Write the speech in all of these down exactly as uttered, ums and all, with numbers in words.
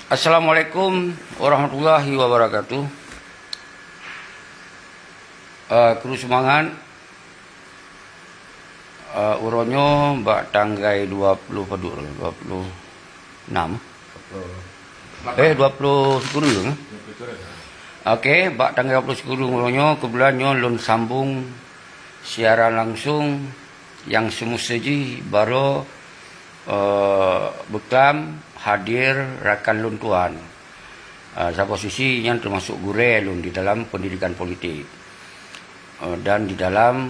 Assalamualaikum warahmatullahi wabarakatuh. Uh, kru seumangat, uh, uroe nyoe bak tanggai dua puluh padum, dua puluh enam. Eh, dua puluh sikureueng. Okey, bak tanggai dua puluh sikureueng uroe nyoe, keubeutulan nyoe lôn sambong siaran langsung nyang seumeusti jih baroe, eh, beuklam hadir rakan lôn tuan. Eh, saboh sisi nyan teumasok gurée lôn di dalam pendidikan politik, eh, dan di dalam,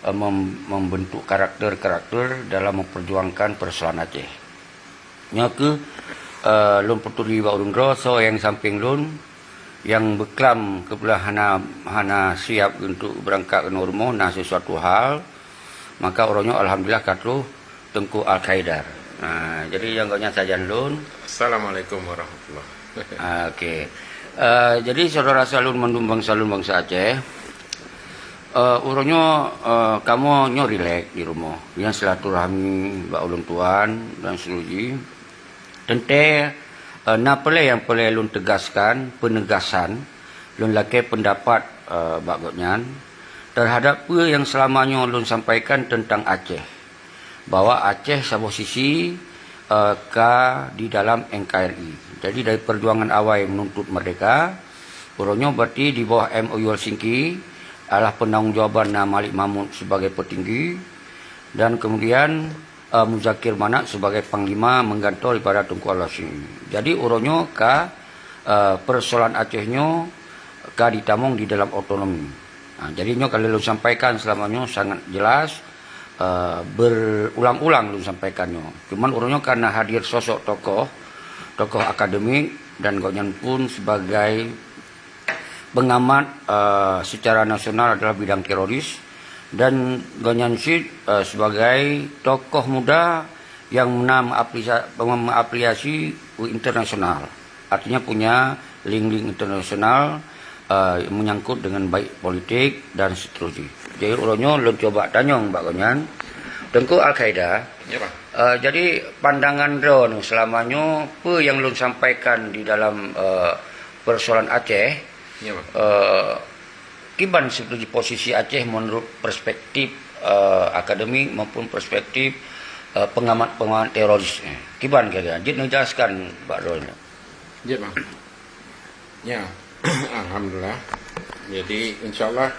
eh, mem-, membentuk karakter-karakter dalam memperjuangkan persoalan Aceh. Nyoe kheueh, eh, lôn peuturi bak ureuëng droe soe nyang sampéng lôn, nyang beuklam keubeutulan hana, hana siap untuk beurangkat keunoe rumoh, na sesuatu hal, maka uroe nyoe alhamdulillah ka troh Teungku Al-Qaidar. Ha, jadi nyang gobnyan sajan lôn. Assalamualaikum warahmatullahi. Ah, okey. Eh, jadi syedara-syedara lôn mandum bansa lôn bansa Aceh, eh, uroe nyoe, eh, kamoe nyoe rilek di rumoh. Nyang silaturahmi bak ulôn tuan dan seuluruh jih. Teuntée, eh, na peureulée nyang peureulée lôn teugaskan, peunegasan, lôn lakée peundapat, eh, bak gobnyan teuhadap peue nyang seulama nyoe lôn sampaikan teuntang Aceh, bahwa Aceh saboh sisi, eh, ka di dalam N K R I. Jadi dari perjuangan awai menuntut merdeka, uroe nyoe berarti di bawah M O U Helsinki adalah penanggung jawaban na Malik Mahmud sebagai petinggi dan kemudian, eh, Muzakir Manaf sebagai panglima menggantung daripada Teungku Al-Hasyimi. Jadi uroe nyoe ka, eh, persoalan Aceh nyoe ka ditamong di dalam otonomi. Ha, jadi nyoe ka lôn sampaikan seulama nyoe sangat jelas, eh, berulang-ulang lôn sampaikan nyoe. Cuman uroe nyoe karena hadir sosok tokoh, tokoh akademik dan gobnyan pun sebagai pengamat, eh, secara nasional adalah bidang teroris dan gobnyan cit, eh, sebagai tokoh muda yang na mengapresiasi, mengapresiasi internasional. Artinya punya link-link internasional, eh, menyangkut dengan baik politik dan seterusnya. Jadi uroe nyoe lôn cuba tanyong bak gobnyan, Teungku Al-Qaidar. Ya, Bang. Eh, jadi pandangan droeneuh seulama nyoe, peue nyang lôn sampaikan di dalam, eh, persoalan Aceh, Ya, Bang. eh, kiban seperti posisi Aceh menurut perspektif, eh, akademik maupun perspektif, eh, pengamat-pengamat teroris. Eh, kiban kira-kira. Jeuet neujelaskan bak droeneuh. Ya, Bang. Ya, alhamdulillah. Jadi, insyaallah,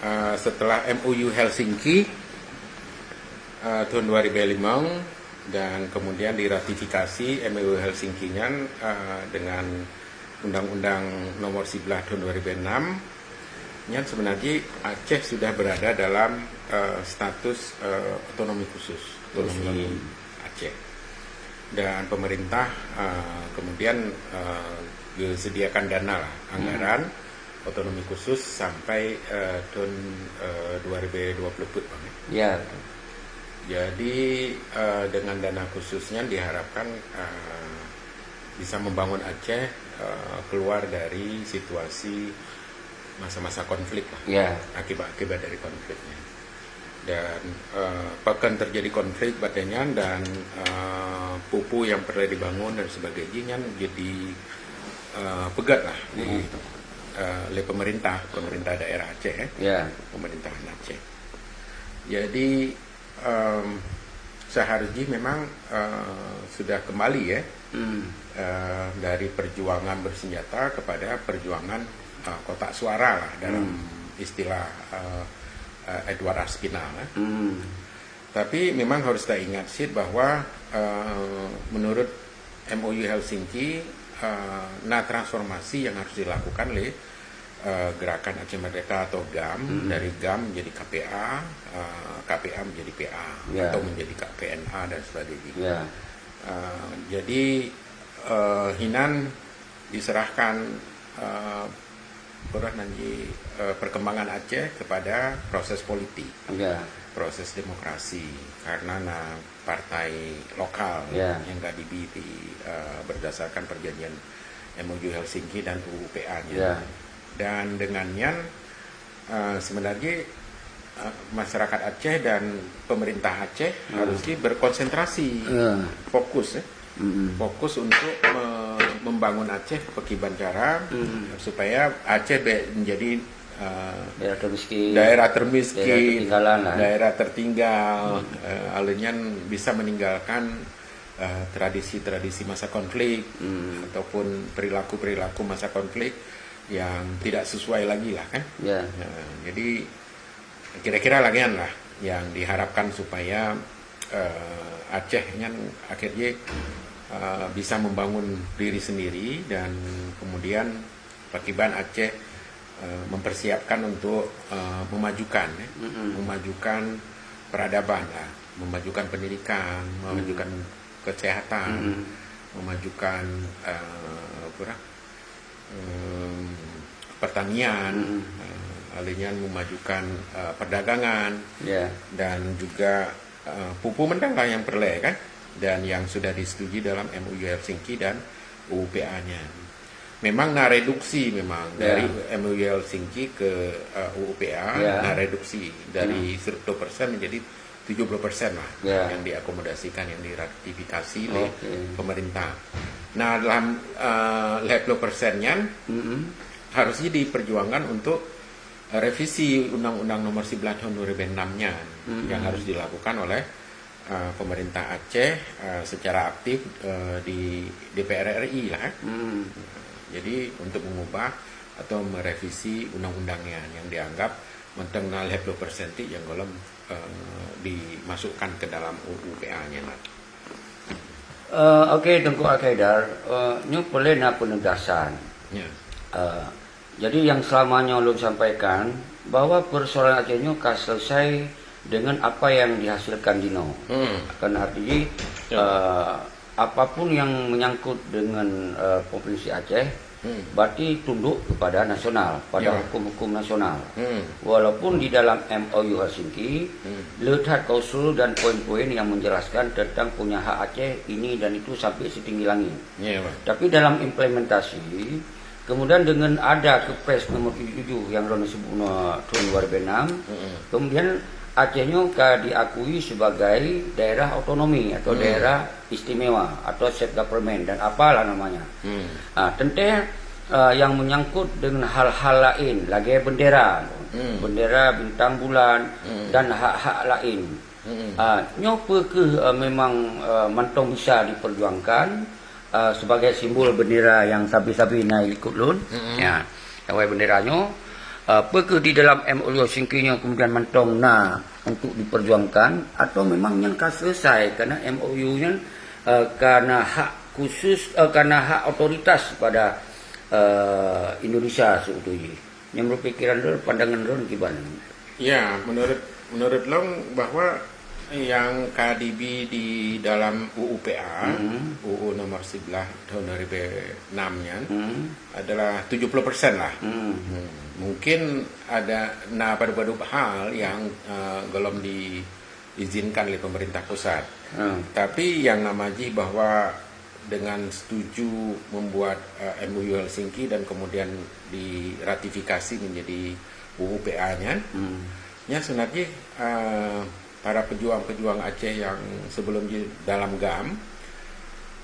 eh, setelah M O U Helsinki, eh, tahun dua ribu lima dan kemudian diratifikasi M O U Helsinki nyan, eh, dengan Undang-Undang Nomor Siblah tahun dua ribu enam, nyan sebenarnya Aceh sudah berada dalam, eh, status, eh, otonomi khusus, otonomi Aceh. Dan pemerintah, eh, kemudian, eh, disediakan dana lah, anggaran otonomi khusus sampai, eh, tahun, eh, dua ribu dua puluh peuet, Bang, ya. Ya, betul. Jadi, eh, dengan dana khususnya diharapkan, eh, bisa membangun Aceh, eh, keluar dari situasi masa-masa konflik lah. Ya. Akibat-akibat dari konfliknya. Dan, eh, bahkan terjadi konflik batée nyan dan, eh, peue-peue nyang peureulée dibangun dan sebagainya nyan jadi, eh, peugét lah di, eh, lé pemerintah, pemerintah daerah Aceh, eh. Ya. Pemerintahan Aceh. Jadi, em, seharusnya memang, eh, sudah kembali, ya, Hmm. eh, dari perjuangan bersenjata kepada perjuangan, eh, kotak suara lah dalam Hmm. istilah, eh, eh, Edward Aspinall, eh. Hmm. Tapi memang harus kita ingat cit bahwa, eh, menurut M O U Helsinki, eh, na transformasi yang harus dilakukan oleh, eh, Gerakan Aceh Merdeka atau GAM, Hmm. dari GAM menjadi K P A, eh, K P A menjadi P A, Ya. atau menjadi K P N A dan sebagainya. Ya. Eh, jadi, eh, hinan diserahkan, eh, peurah nan ji, eh, perkembangan Aceh kepada proses politik, Ya. proses demokrasi. Karena na partai lokal Ya. yang ka dibi di, eh, berdasarkan perjanjian M O U Helsinki dan U U P A nya. Ya. Dan dengan nyan, eh, sebenarnya, eh, masyarakat Aceh dan pemerintah Aceh Hmm. harusnya berkonsentrasi, Ya. fokus, eh. Mm-mm. Fokus untuk me-, membangun Aceh pakiban cara Hmm. supaya Aceh be- menjadi uh, Daerah termiskin. daerah termiskin, Daerah tertinggalan lah. daerah tertinggal. Uh, aleuh nyan bisa meninggalkan uh, tradisi-tradisi masa konflik Hmm. ataupun perilaku-perilaku masa konflik yang tidak sesuai lagi lah, kan. Ya. Uh, jadi kira-kira lagèe nyan lah yang diharapkan supaya uh, Aceh nyan akhirnya uh, bisa membangun diri sendiri dan kemudian pakiban Aceh uh, mempersiapkan untuk uh, memajukan, ya, Mm-mm. memajukan peradaban lah, memajukan pendidikan, memajukan kesehatan, Mm-mm. memajukan uh, apa dah, um, pertanian, Mm-mm. uh, aleuh nyan memajukan uh, perdagangan Ya. dan juga uh, peue-peue mantong lah yang peureulèe, kan, dan yang sudah disetujui dalam M O U Helsinki dan U U P A nyan. Memang na reduksi memang Ya. dari M O U Helsinki ke uh, U U P A, Ya. na reduksi dari seratus persen menjadi tujuh puluh persen lah Ya. yang diakomodasikan, yang diratifikasi oleh Oke. pemerintah. Nah, dalam uh, lima puluh persen nyan Mm-mm. harusnya diperjuangkan untuk revisi Undang-Undang Nomor sebelas Tahun dua ribu enam nyan Hmm. yang harus dilakukan oleh uh, pemerintah Aceh uh, secara aktif uh, di D P R R I lah. Eh. Hmm. Jadi untuk mengubah atau merevisi undang-undang nyan yang dianggap mantong na lima puluh persen ti nyang gohlom uh, dimasukkan ke dalam U U P A nyan lah. Uh, Okey, Teungku Al-Qaidar, uh, nyoe peureulèe na penegasan. Ya. Uh, jadi yang selama nyoe ulôn sampaikan bahwa persoalan Aceh nyoe ka selesai dengan apa yang dihasilkan jinoe. Hmm. Kan arti jih, Ya. uh, apapun yang menyangkut dengan uh, Provinsi Aceh, Hmm. berarti tunduk kepada nasional, pada Ya. hukum-hukum nasional. Hmm. Walaupun di dalam M O U Helsinki, Hmm. le that klausul dan poin-poin yang menjelaskan tentang punya hak Aceh ini dan itu sampai setinggi langit. Ya, Pak. Tapi dalam implementasi, kemudian dengan ada Kepres nomor tujuh puluh tujuh yang Ron sebut tahun dua ribu enam, Mm-mm. kemudian Aceh nyoe ka diakui sebagai daerah otonomi atau Hmm. daerah istimewa atau self government dan apalah namanya. Hmm. Ha, teuntèe uh, yang menyangkut dengan hal-hal lain lagèe bendera, Hmm. bendera bintang bulan Hmm. dan hak-hak lain. Hmm. Uh, nyoe peu kheueh uh, memang uh, mantong bisa diperjuangkan uh, sebagai simbol bendera yang sabe-sabe na likot lôn. Hmm. Ya, awai bendera nyoe uh, peu kheueh di dalam M O U Helsinki nyoe kemudian mantong na untuk diperjuangkan atau memang nyan ka selesai kerana M O U nyan uh, kerana hak khusus uh, kerana hak otoritas pada uh, Indonesia seutuju. Nyang meunurot pikiran lôn, pandangan lôn kiban? Ya, menurut menurut long bahwa yang K D B di dalam U U P A, Hmm. U U nomor sebelas tahun dua ribu enam nyan Hmm. adalah tujuh puluh persen lah. Hmm. Hmm. Mungkin ada na padub-padub hal yang uh, belum diizinkan oleh pemerintah pusat. Hmm. Tapi yang nama jih bahwa dengan setuju membuat uh, M O U Helsinki dan kemudian diratifikasi menjadi U U P A nyan, Hmm. nya sebenarnya uh, para pejuang-pejuang Aceh yang sebelum di dalam GAM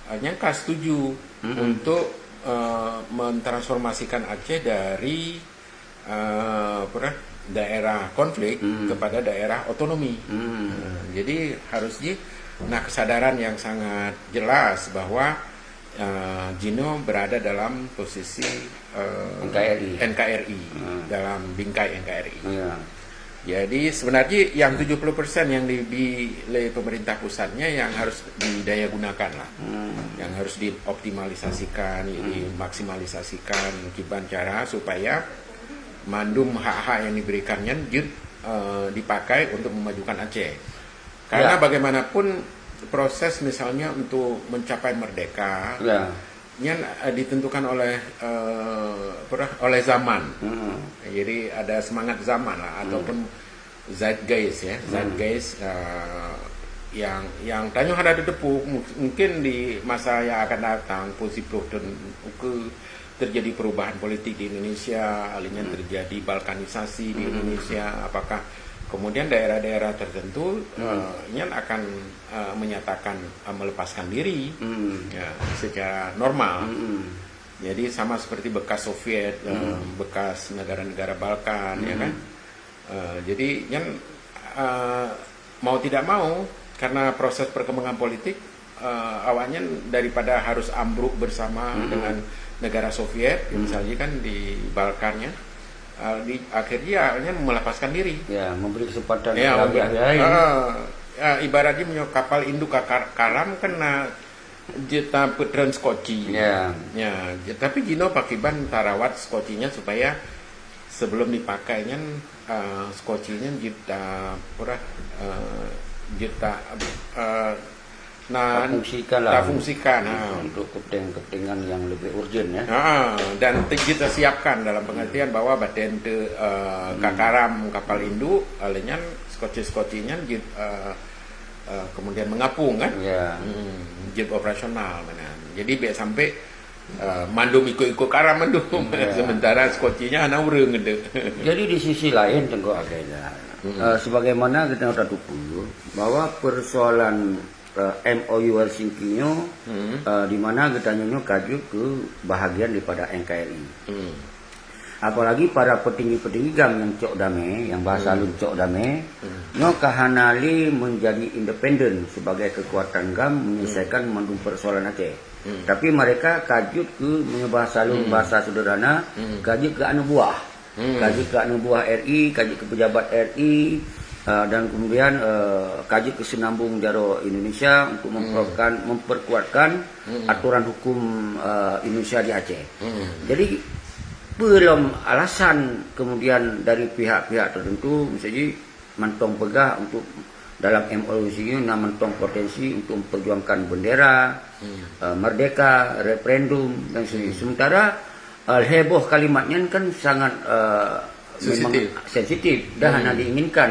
uh, nyang ka setuju Mm-mm. untuk uh, mentransformasikan Aceh dari uh, apa dah, daerah konflik Hmm. kepada daerah otonomi. Hmm. Uh, jadi harus ji na kesadaran yang sangat jelas bahwa uh, jinoe berada dalam posisi uh, N K R I. N K R I, Hmm. dalam bingkai N K R I. Ya. Jadi sebenarnya yang tujuh puluh persen yang dibi oleh pemerintah pusatnya yang harus didayagunakan lah. Hmm. Yang harus dioptimalisasikan, jadi maksimalisasikan kiban cara supaya mandum hak-hak yang diberikan nyan jeuet uh, dipakai untuk memajukan Aceh. Karena Ya. bagaimanapun proses misalnya untuk mencapai merdeka, Ya. nyan uh, ditentukan oleh uh, apa dah, oleh zaman. Hmm. Jadi ada semangat zaman lah ataupun zeitgeist ya, Hmm. zeitgeist uh, yang yang tanyoe hana teupeu, mu- mungkin di masa yang akan datang, pukul sepuluh tahun ukeue terjadi perubahan politik di Indonesia, alihnya Hmm. terjadi balkanisasi di Hmm. Indonesia, apakah Kemudian daerah-daerah tertentu, hmm, eh, nyan akan, eh, menyatakan, eh, melepaskan diri, hmm, ya, secara normal. Hmm. Jadi sama seperti bekas Soviet, eh, hmm, bekas negara-negara Balkan, ya, hmm, kan? Eh, jadi nyan, eh, mau tidak mau, karena proses perkembangan politik, eh, awaknyan daripada harus ambruk bersama, hmm, dengan negara Soviet, hmm, misalnya kan di Balkannya, eh, di akhirnya awaknyan melepaskan diri. Ya, memberi kesempatan, ya, kepada pihak lain. Ah, ya, ibaratnya punya kapal induk kakar-, karam kan na jeuet tapeutrön skoci. Ya. Ya, tapi jinoe pakriban tarawat skocinya supaya sebelum dipakai nyan, eh, skocinya jeuet ta-, apa dah, eh, jeuet ta-, eh, na-, tafungsikan lah, tafungsikan, ha, untuk kepentingan-kepentingan yang lebih urgent, ya. Ha, dan te-, kita siapkan dalam pengertian bahwa batén teu, eh, hmm, kakaram kapal induk, alèh nyan skoci-skoci nyan jeuet, eh, eh, kemudian mengapung, kan? Ya. Hmm, jeuet operasional mana. Jadi bèk sampai, eh, mandum ikut-ikut karam mandum. Ya. Sementara skocinya hana ureueng gitu. Jadi di sisi lain, Teungku Akida, hmm, eh, sebagaimana kita tahu bahwa persoalan eh, M O U Helsinki nyoe, hmm, eh, di mana geutanyoe nyoe ka jeuet keu bahagian daripada N K R I. Hmm. Apalagi para petinggi-petinggi GAM nyang cok damé, nyang bahasa, hmm, lôn cok damé, hmm, nyoe ka hana lé menjadi independen sebagai kekuatan GAM menyelesaikan, hmm, mandum persoalan Aceh. Hmm. Tapi mereka ka jeuet keu, meunyoe bahasa lôn, hmm, bahasa sederhana, hmm, ka jeuet keu aneuk buah. Hmm. Ka jeuet keu aneuk buah R I, ka jeuet keu pejabat R I, eh, dan kemudian, eh, ka jeuet keu seunambong jaroe Indonesia untuk, hmm, memperkuatkan, memperkuatkan, hmm, aturan hukum, eh, Indonesia di Aceh. Hmm. Jadi, peue lom alasan kemudian dari pihak-pihak tertentu, misalnya mantong peugah untuk dalam M O U sinoe na mantong potensi untuk memperjuangkan bendera, hmm, eh, merdeka, referendum dan sebagainya. Hmm. Sementara, eh, lhèe boh kalimat nyan kan sangat, eh, memang sensitif, sensitif dan, hmm, hana diinginkan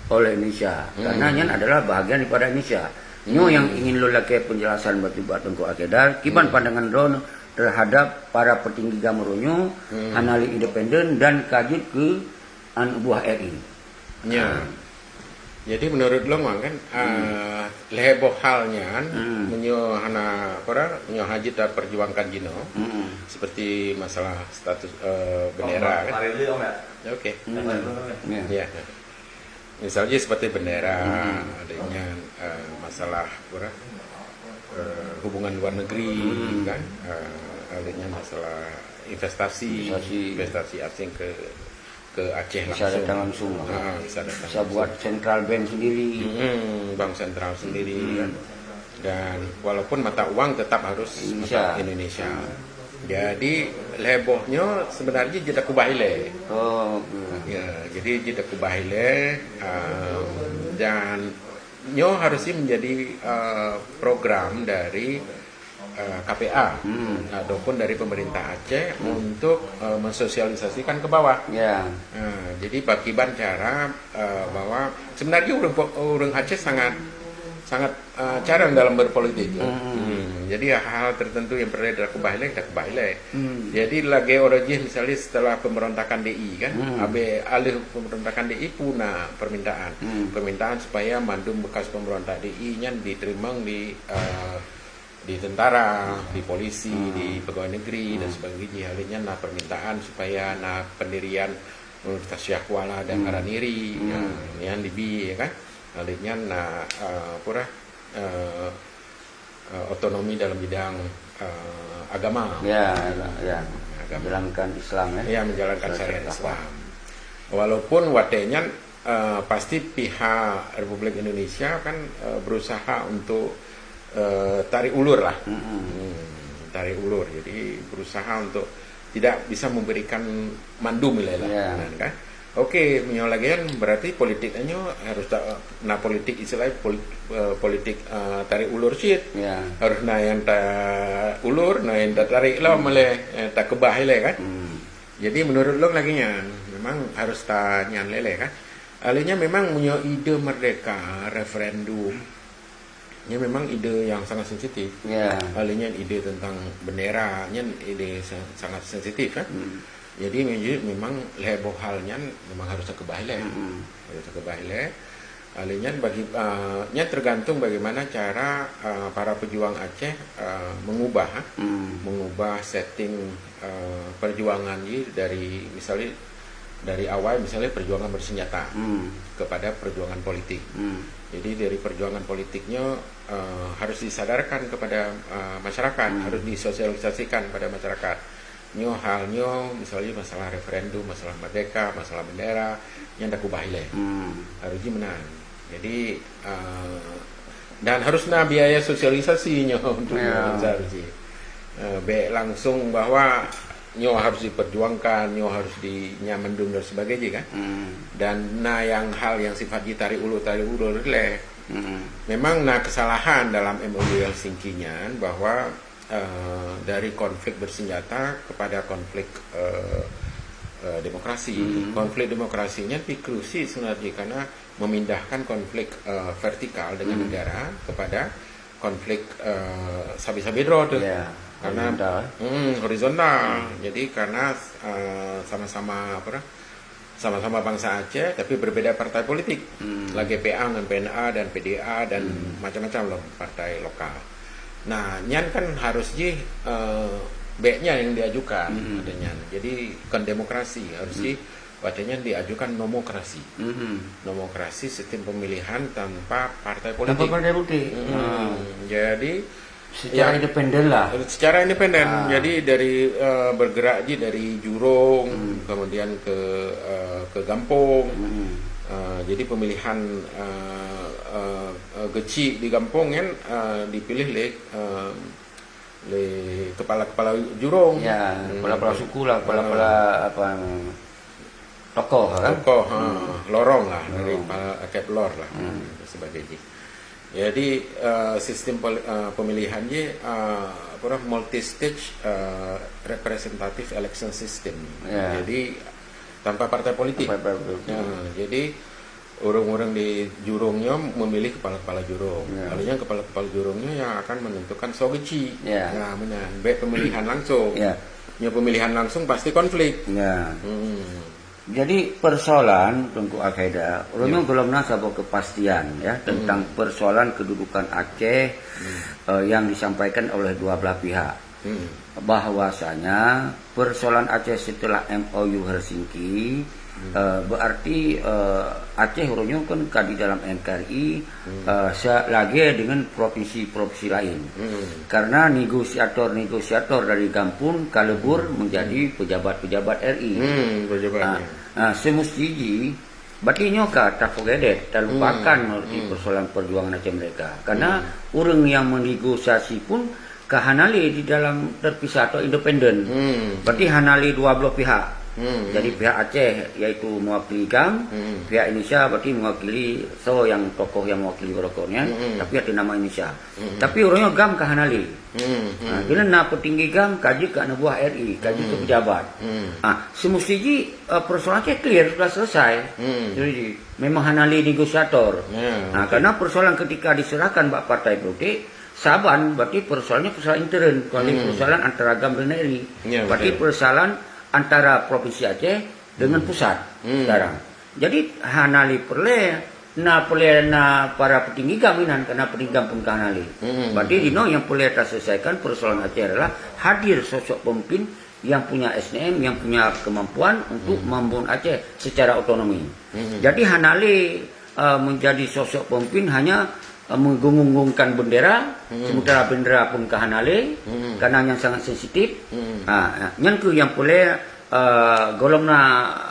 oleh Indonesia. Hmm. Karena nyan adalah bahagian daripada Indonesia. Nyoe, hmm, nyang ingin lôn lakèe penjelasan bak Teungku Akida, kiban, hmm, pandangan droeneuh terhadap para petinggi GAM uroe nyoe, hmm, hana lé independen dan ka jeuet keu aneuk buah R I. Ya. Ah. Jadi menurut lôn kan, hmm, ah, lhèe boh hal nyan, hmm, meunyoe hana, apa dah, meunyoe hana jeuet taperjuangkan jinoe, hmm, seperti masalah status, eh, bendera, kan? Oke. Hmm. Ya. Ya. Misalnya seperti bendera, hmm, ada nyan, eh, masalah, apa dah, eh, hubungan luar negeri, hmm, kan? Eh, ada nyan masalah investasi, investasi, investasi asing ke ke Aceh langsung. Bisa datang langsung lah. Ha, bisa datang langsung. Bisa buat central bank sendiri. Hmm, bank sentral sendiri, hmm, kan. Dan walaupun mata uang tetap harus Indonesia. Mata Indonesia. Jadi, lhèe boh nyoe sebenarnya jeuet takubah ilèe. Oh, oke. Ya, jadi jeuet takubah ilèe, um, dan nyoe harusnya menjadi, uh, program dari eh, K P A, hmm, ataupun dari pemerintah Aceh, hmm, untuk, eh, mensosialisasikan ke bawah. Ya. Eh, jadi pakiban cara, eh, bahwa sebenarnya ureueng po-, ureueng Aceh sangat, sangat, eh, carông dalam berpolitik, ya. Hmm. Hmm. Jadi hal-hal tertentu yang perlu ditakubah ilèe, ditakubah ilèe. Hmm. Jadi lagèe uroe jih misalnya setelah pemberontakan D I kan, hmm, abéh aleuh pemberontakan D I pun na permintaan. Hmm. Permintaan supaya mandum bekas pemberontak D I nyan diterima di, eh, di tentara, di polisi, hmm, di pegawai negeri dan, hmm, sebagainya. Hal nyan na permintaan supaya na pendirian Universitas Syiah Kuala dan, hmm, Araniri, hmm, ya, nyan di B I, ya kan. Hal nyan na, eh, apa dah, eh, eh, otonomi dalam bidang, eh, agama. Ya, ya. Agama. Menjalankan Islam, ya. Ya, menjalankan syariat Islam. Islam. Walaupun watèe nyan, eh, pasti pihak Republik Indonesia kan, eh, berusaha untuk, eh, tarik ulur lah. Mm-mm. Hmm, tarik ulur. Jadi berusaha untuk tidak bisa memberikan mandum ilèe lah, ya, kan? Oke, meunyoe lagèe nyan berarti politik nyoe harus ta-, na politik istilahnya pol-, eh, politik, eh, tarik ulur cit. Ya. Harus na nyang taulur, na nyang tatarék lom, hmm, ilèe, eh, takeubah ilèe kan. Hmm. Jadi menurut lôn lagèe nyan, memang harus ta nyan lé-lé kan. Alèh nyan memang meunyoe ide merdeka, referendum, nyan memang ide yang sangat sensitif. Ya. Alèh nyan ide tentang bendera, nyan ide sa-, sangat sensitif kan. Hmm. Jadi, memang lhèe boh hal nyan memang harôh teukeubah ilèe. Hmm. Harôh teukeubah ilèe. Lheuh nyan bagi, ah, nyan tergantung bagaimana cara, ah, para pejuang Aceh, ah, mengubah, ah, Hmm. mengubah setting, ah, perjuangan jih dari, misalnya, dari awai, misalnya, perjuangan bersenjata Hmm. kepada perjuangan politik. Hmm. Jadi, dari perjuangan politiknya, ah, harus disadarkan kepada, ah, masyarakat, Hmm. harus disosialisasikan pada masyarakat. Nyoe hal nyoe, misalnya masalah referendum, masalah merdeka, masalah bendera, nyan takeubah ilèe. Hmm. Harôh jih meunan. Jadi, ah, dan harôh na biaya sosialisasi nyoe untuk Ya. nyoe harôh jih. Ah, bèk langsung bahwa nyoe harôh diperjuangkan, nyoe harôh di-, nyan mandum dan sebagainya kan. Hmm. Dan na nyang hal nyang sifat jih tarik ulur, tarik ulur ilèe. Hmm. Memang na kesalahan dalam M O U Helsinki nyan bahwa eh, dari konflik bersenjata kepada konflik, eh, eh, demokrasi. Hmm. Konflik demokrasi nyan pi krusi sebenarnya karena memindahkan konflik, eh, vertikal dengan Hmm. negara kepada konflik, eh, sabe-sabe droe tu. Ya, Karena horizontal. Hmm, horizontal. Hmm. Jadi karena, eh, sama-sama apa dah, sama-sama bangsa Aceh tapi berbeda partai politik. Hmm. Lagèe P A ngon P N A dan P D A dan Hmm. macam-macam lah partai lokal. Nah, nyan kan harôh jih, eh, bèk nyan nyang diajukan, Hmm. kata nyan. Jadi, kon demokrasi, harôh Hmm. jih watèe nyan diajukan nomokrasi. Hmm. Nomokrasi sistem pemilihan tanpa partai Tanpa politik. partai politik. Hmm. Ah. Jadi, Secara Ya. independen lah. Secara independen. Ah. Jadi dari, eh, bergerak jih dari jurong, Hmm. kemudian ke, eh, ke gampong. Hmm. Eh, jadi pemilihan, eh, eh, eh, geuchik di gampong kan, eh, dipilih lé, eh, lé kepala-kepala jurong. Ya, Hmm. kepala-kepala suku lah, kepala-kepala Ah. apa, tokoh, kan? Tokoh, ha, Hmm. lorong lah, dari Lorong. kepala Kep Lor lah, Hmm. dan sebagainya. Jadi, eh, sistem poli-, eh, pemilihan je, eh, apa dah, multi stage, eh, representative election system. Ya. Jadi, tanpa partai politik. Tanpa partai politik. Ya, jadi, ureueng-ureueng di jurong nyoe memilih kepala-kepala jurong. Ya. Lalu nyan kepala-kepala jurong nyoe yang akan menentukan soe geuchik. Ya. Nah, meunan. Bèk pemilihan langsung. Ya. Nyoe pemilihan langsung pasti konflik. Ya. Hmm. Jadi, persoalan, Teungku Al-Qaeda, ureueng Ya. nyoe gohlom na saboh kepastian, ya, tentang Hmm. persoalan kedudukan Aceh, Hmm. eh, yang disampaikan oleh dua belah pihak. Hmm. Bahwasanya persoalan Aceh setelah M O U Helsinki, Hmm. eh, berarti, eh, Aceh ureueng nyoe kan ka di dalam N K R I, Hmm. eh, sa-, lagèe dengan provinsi-provinsi lain. Hmm. Karena negosiator-negosiator dari GAM pun ka lebur Hmm. menjadi pejabat-pejabat R I. Hmm, pejabat, Ah, ya. ah, semesti ji, berarti nyoe ka taforget, talupakan Hmm. berarti Hmm. persoalan perjuangan Aceh Merdeka. Karena Hmm. ureueng yang menegosiasi pun ka hana lé di dalam terpisah atau independen. Hmm. Berarti hana lé dua belah pihak. Hmm. Jadi pihak Aceh iaitu mewakili GAM, Hmm. pihak Indonesia berarti mewakili soe yang tokoh yang mewakili tokoh nyan, Hmm. tapi atas nama Indonesia. Hmm. Tapi ureueng nyoe GAM ka hana lé. Hmm. Ha, Hmm. keunan na peutinggi GAM ka jeuet keu aneuk buah R I, ka jeuet keu Hmm. pejabat. Hmm. Ha, semesti ji, eh, persoalan Aceh clear sudah selesai. Hmm. Jadi, memang hana lé negosiator. Ya, Ha, betul. karena persoalan ketika diserahkan bak partai politik, saban berarti persoalannya persoalan intern, bukan lé Hmm. persoalan antara GAM dan R I. Ya, Berarti betul. persoalan antara Provinsi Aceh dengan Hmm. pusat Hmm. sekarang. Jadi, hana lé peureulèe, na peureulèe na para peutinggi GAM inan, karena peutinggi GAM pun ka hana lé. Hmm. Berarti di noe yang peureulèe taselesaikan persoalan Aceh adalah hadir sosok pemimpin yang punya S D M, yang punya kemampuan untuk Hmm. membangun Aceh secara otonomi. Hmm. Jadi, hana lé, eh, menjadi sosok pemimpin hanya, eh, menggunggungkan bendera, Hmm. sementara bendera pun ka hana lé, Hmm. karena nyan sangat sensitif. Hmm. Ha, nyan kheueh yang peureulèe, eh, gohlom na,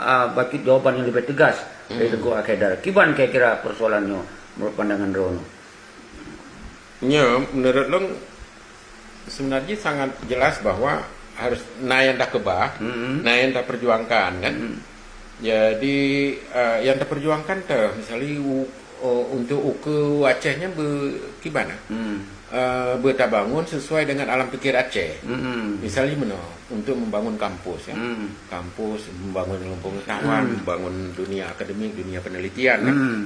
eh, bacut jawaban yang lebih tegas dari Hmm. Teungku Al-Qaeda. Kiban kira-kira persoalan nyoe menurut pandangan droeneuh? Nyoe, menurut lôn, sebenarnya sangat jelas bahwa harus na nyang takeubah, Mm-mm. na nyang taperjuangkan, kan? Mm-mm. Jadi, eh, nyang taperjuangkan teuh, misalnya u-, eh, untuk ukeue Aceh nyan beu-, kiban, ah? Mm. Eh, beutabangun sesuai dengan alam pikir Aceh. Mm-mm. Misalnya meunoe, untuk membangun kampus, ya. Mm. Kampus, membangun ilmu pengetahuan, Mm. membangun dunia akademik, dunia penelitian, kan? Mm.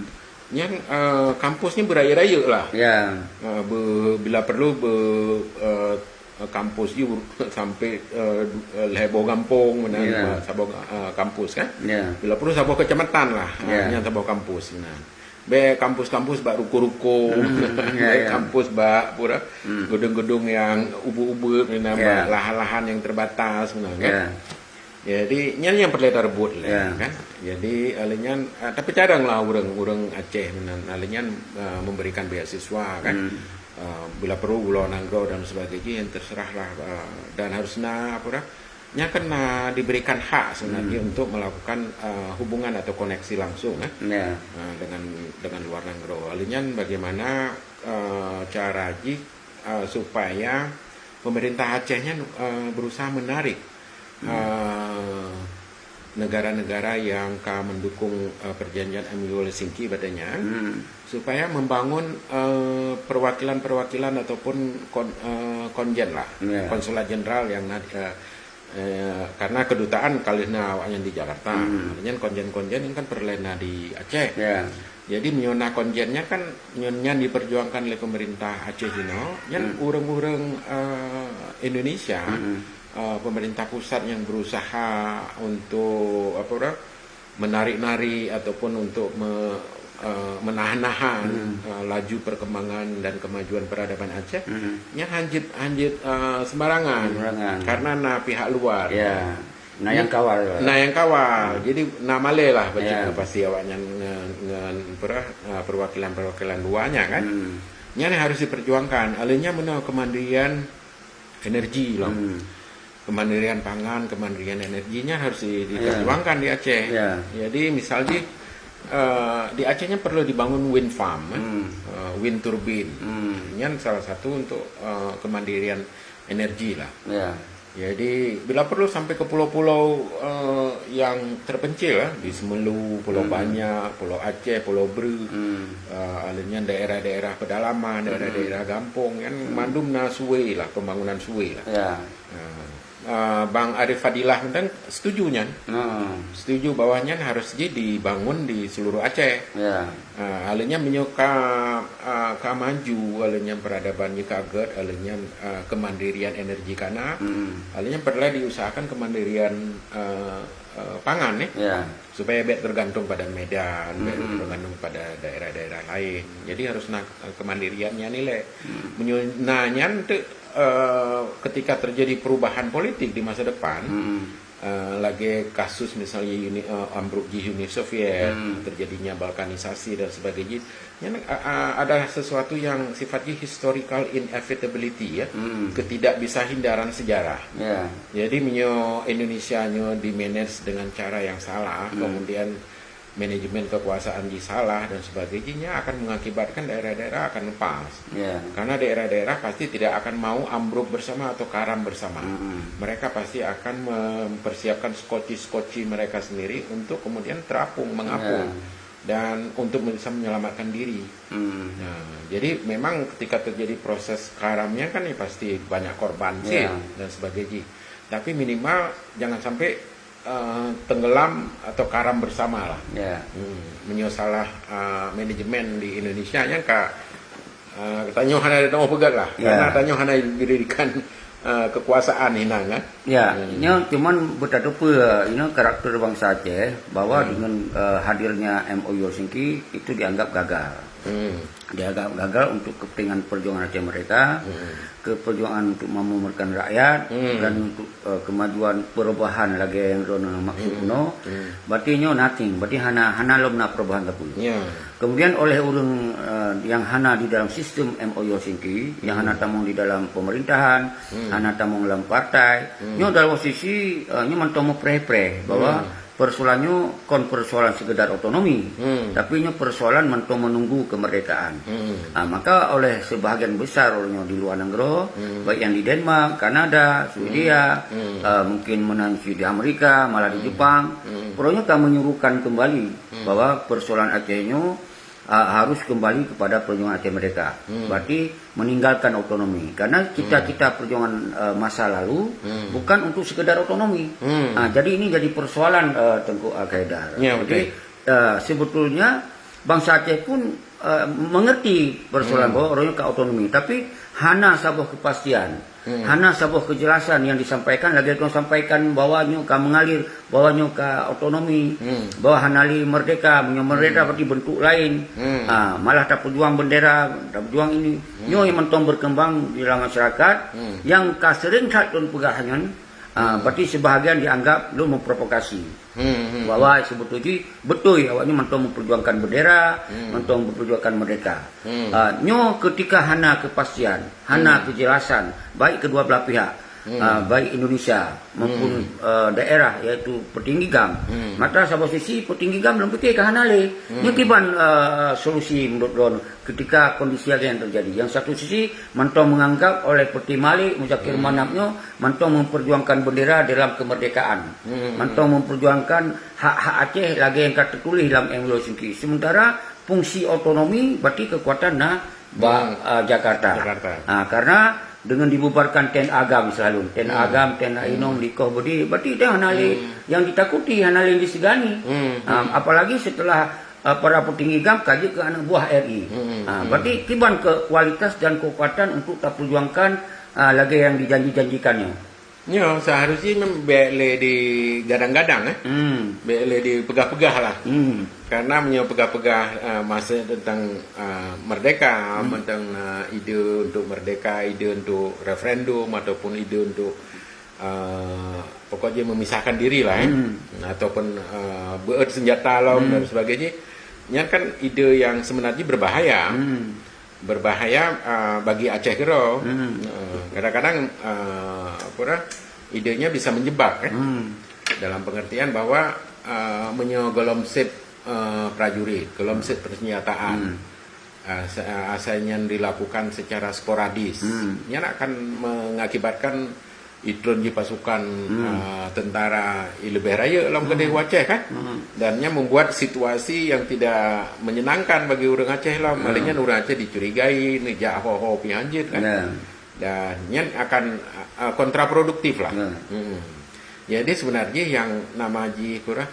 Nyan, eh, kampus ni beurayeuk-rayeuk lah. Ya. Eh, be-, bila perlu be-, eh, eh, kampus jih sampai, eh, du-, eh, lhèe boh gampông meunan, Ya. eh, saboh, eh, kampus kan. Ya. Bila perlu saboh kecamatan lah, eh, Ya. nyang saboh kampus meunan. Bèk kampus-kampus bak ruko-ruko, Hmm, ya, bèk ya. kampus bak pura Hmm. gedung-gedung nyang ubit-ubit meunan, Ya. bak lahan-lahan nyang terbatas meunan kan. Ya. Jadi, nyan nyang peureulèe tareubot lé, Ya. kan. Jadi, alèh nyan, ah, tapi carông lah ureueng, ureueng Aceh meunan, alèh nyan, ah, memberikan beasiswa, kan. Hmm. Ah, bila perlu, u luwa nanggroe dan sebagainya, yang terserah lah, ah, dan harus na, apa dah, nyan kan na diberikan hak sebenarnya Hmm. untuk melakukan, ah, hubungan atau koneksi langsung, eh, Ya. ah, dengan, dengan luwa nanggroe. Alèh nyan bagaimana, ah, cara jih, ah, supaya pemerintah Aceh nyan, ah, berusaha menarik Hmm. eh, negara-negara yang ka mendukung, eh, perjanjian M O U Helsinki, katanya, Hmm. supaya membangun, eh, perwakilan-perwakilan ataupun kon-, eh, konjen lah, Ya. konsulat jenderal yang na-, eh, eh, karena kedutaan ka lheueh na awaknyan di Jakarta. Hmm. Makanya konjen-konjen ini kan peureulèe na di Aceh. Ya. Jadi, meunyoe na konjen nyan kan, nyan, nyan diperjuangkan oleh pemerintah Aceh jinoe, nyan Hmm. ureueng-ureueng, eh, Indonesia, Hmm. eh, pemerintah pusat yang berusaha untuk, apa dah, menarik-narik ataupun untuk me-, eh, menahan-nahan, Hmm. eh, laju perkembangan dan kemajuan peradaban Aceh, Hmm. nyan hanjeuet, hanjeuet, eh, sembarangan. Sembarangan. Karena na pihak luar. Ya. Na nyang kawal. Na nyang kawal. Hmm. Jadi, na malèe lah pasti, Ya. pasti awaknyan nge-, nge-, apa dah, eh, perwakilan-perwakilan luwa nyan kan. Hmm. Nyan harus diperjuangkan. Alèh nyan meunyoe kemandirian energi lah. Hmm. Kemandirian pangan, kemandirian energi nyan harus di-, Ya. diperjuangkan di Aceh. Ya. Jadi, misal jih, eh, di Aceh nyan perlu dibangun wind farm, eh. Hmm. Eh, wind turbine. Hmm. Nyan salah satu untuk, eh, kemandirian energi lah. Ya. Jadi, bila perlu sampai ke pulau-pulau, eh, yang terpencil, eh, di Semeru, Pulau Hmm. Banyak, Pulau Aceh, Pulau Breu, Hmm. eh, alèh nyan daerah-daerah pedalaman, Hmm. daerah-daerah gampông, kan Hmm. mandum na subsidi lah, pembangunan subsidi lah. Ya. Eh, eh, Bang Arif Fadilah mantong setuju nyan. Hmm. Setuju bahwa nyan harus jih dibangun di seluruh Aceh. Ya. Ah, alèh nyan meunyoe ka, ah, ka maju, alèh nyan peradaban nyoe ka gèt, alèh nyan, ah, kemandirian energi ka na, Hmm. alèh nyan peureulèe diusahakan kemandirian, ah, ah, pangan, eh. Ya. Supaya bèk tergantung pada Medan, bèk Hmm. tergantung pada daerah-daerah lain. Jadi harus na, ah, kemandirian nyan ilèe. Hmm. Meunyoe na nyan tu, eh, ketika terjadi perubahan politik di masa depan, Hmm. eh, lagèe kasus misalnya Uni, eh, ambruk jih Uni Soviet, Hmm. terjadinya balkanisasi dan sebagainya. Nyan, eh, eh, ada sesuatu yang sifat jih historical inevitability, ya. Hmm. Ketidakbisa hindaran sejarah. Ya. Jadi, meunyoe Indonesia nyoe di-manage dengan cara yang salah, Hmm. kemudian manajemen kekuasaan jih salah dan sebagainya, akan mengakibatkan daerah-daerah akan lepas. Ya. Karena daerah-daerah pasti tidak akan mau ambruk bersama atau karam bersama. Mm-mm. Mereka pasti akan mempersiapkan skoci-skoci mereka sendiri untuk kemudian terapung, mengapung. Ya. Dan untuk bisa menyelamatkan diri. Hmm. Nah, jadi memang ketika terjadi proses karamnya kan, ya pasti banyak korban sih Ya. dan sebagainya. Tapi minimal jangan sampai eh, tenggelam atau karam bersama lah. Ya. Hmm, meunyoe salah, eh, manajemen di Indonesia nyan ka, eh, tanyoe hana teupeugah lah. Ya. Karena tanyoe hana diberikan, eh, kekuasaan hinan kan. Ya, Hmm. nyoe cuman beutatupeue, you know, karakter bansa Aceh bahwa Hmm. dengan, eh, hadirnya M O U Helsinki itu dianggap gagal. Hmm. Dianggap gagal untuk kepentingan perjuangan Aceh Merdeka, Hmm. keperjuangan untuk memakmurkan rakyat, Hmm. dan untuk, eh, kemajuan perubahan lagi yang droeneuh maksud Hmm. keunoe. Hmm. Berarti nyoe nothing, berarti hana, hana lom na perubahan sapeue. Ya. Kemudian oleh ureueng, eh, yang hana di dalam sistem M O U Helsinki, yang Hmm. hana tamong di dalam pemerintahan, Hmm. hana tamong dalam partai, Hmm. nyoe dalam posisi, eh, nyoe mantong meupreh-preh bahwa Hmm. persoalan nyoe kon persoalan sekedar otonomi, Hmm. tapi nyoe persoalan mantong menunggu kemerdekaan. Hmm. Ah, maka oleh sebahagian besar ureueng nyoe di luwa nanggroe, Hmm. baik yang di Denmark, Kanada, Swedia, Hmm. ah, mungkin meunan cit di Amerika, malah di Hmm. Jepang, Hmm. ureueng nyoe ka menyuruhkan kembali Hmm. bahwa persoalan Aceh nyoe ah, harus kembali kepada perjuangan Aceh Merdeka. Hmm. Berarti meninggalkan otonomi. Karena cita-cita Hmm. perjuangan, eh, masa lalu Hmm. bukan untuk sekedar otonomi. Hmm. Ah, jadi ini jadi persoalan, eh, Tengku Al-Qaeda. Ya, jadi, betul. eh, sebetulnya bansa Aceh pun, eh, mengerti persoalan Hmm. bahwa ureueng nyoe ka otonomi, tapi hana saboh kepastian. Hmm. Hana saboh keujelasan nyang disampaikan, lagée nyang sampaikan bahwa nyoe ka meungalir, bahwa nyoe ka otonomi, hmm, bahwa hana lé merdeka, meunyoe merdeka, hmm, berarti bentuk lain. Hmm. Ha, malah tapeujuang bendera, tapeujuang ini. Hmm. Nyoe nyang mantong berkembang di dalam masyarakat, hmm, nyang ka sering that lôn peugah nyan, ha, hmm, berarti sebahagian dianggap lôn memprovokasi. Hmm, hmm, bahwa hmm, sebetulnya betul awaknyan mantong memperjuangkan bendera, hmm, mantong memperjuangkan merdeka. Hmm. Ah, nyoe ketika hana kepastian, hana, hmm, kejelasan, baik kedua belah pihak, hmm, ah, baik Indonesia maupun, hmm, eh, daerah, iaitu peutinggi GAM. Hmm. Mata saboh sisi peutinggi GAM lôn pikir ka hana lé. Hmm. Nyoe kiban, eh, solusi menurut lôn ketika kondisi yang terjadi. Yang satu sisi mantong menganggap oleh Peutinggi Malik Muzakir, hmm, Manaf nyoe mantong memperjuangkan bendera dalam kemerdekaan. Hmm. Mantong memperjuangkan hak-hak Aceh lagée nyang ka teutuléh lam M O U Helsinki. Sementara fungsi otonomi berarti kekuatan na bak, hmm, ah, Jakarta. Jakarta. Ah, karena dengan dibubarkan TNA GAM selalu, TNA, hmm, GAM, TNA, hmm, Inong, Likoh, Budi, berarti dah hana lé, hmm, yang ditakuti, hana lé disegani. Hmm. Ah, hmm, apalagi setelah, ah, para petinggi GAM ka jeuet keu anak buah R I. Hmm. Ah, hmm, berarti kiban ke kualitas dan kekuatan untuk taperjuangkan, ah, lagée yang dijanji-janjikan nyoe. Nyoe, seharusnya memang bék lé digadang-gadang, eh. Hmm. Bék lé dipeugah-peugah lah. Hmm. Karena meunyoe peugah-peugah, eh, masa tentang, eh, merdeka, hmm, tentang, eh, ide untuk merdeka, ide untuk referendum ataupun ide untuk, eh, pokoknya memisahkan diri lah, eh. Hmm. Ataupun, eh, beuet senjata lom, hmm, dan sebagainya. Nyan kan ide yang sebenarnya berbahaya. Hmm. Berbahaya, ah, bagi Aceh keudroe. Hmm. Ah, kadang-kadang, ah, apa dah, idenya bisa menjebak, eh. Hmm. Dalam pengertian bahwa, ah, meunyoe golom seb, ah, prajurit, golom seb persenjataan, hmm, ah, se-, ah, asai nyan dilakukan secara sporadis, hmm, nyan akan mengakibatkan itron jih pasukan, hmm, ah, tentara i leubeh rayeuk lam, hmm, keudeh u Aceh kan. Hmm. Dan nyan membuat situasi yang tidak menyenangkan bagi ureuëng Aceh lah. Hmm. Malah nyan ureuëng Aceh dicurigai, neujak ho-ho pih hanjeuet kan. Ya. Dan nyan akan, ah, kontraproduktif lah. Ya. Hmm. Jadi sebenarnya yang nama jih kurang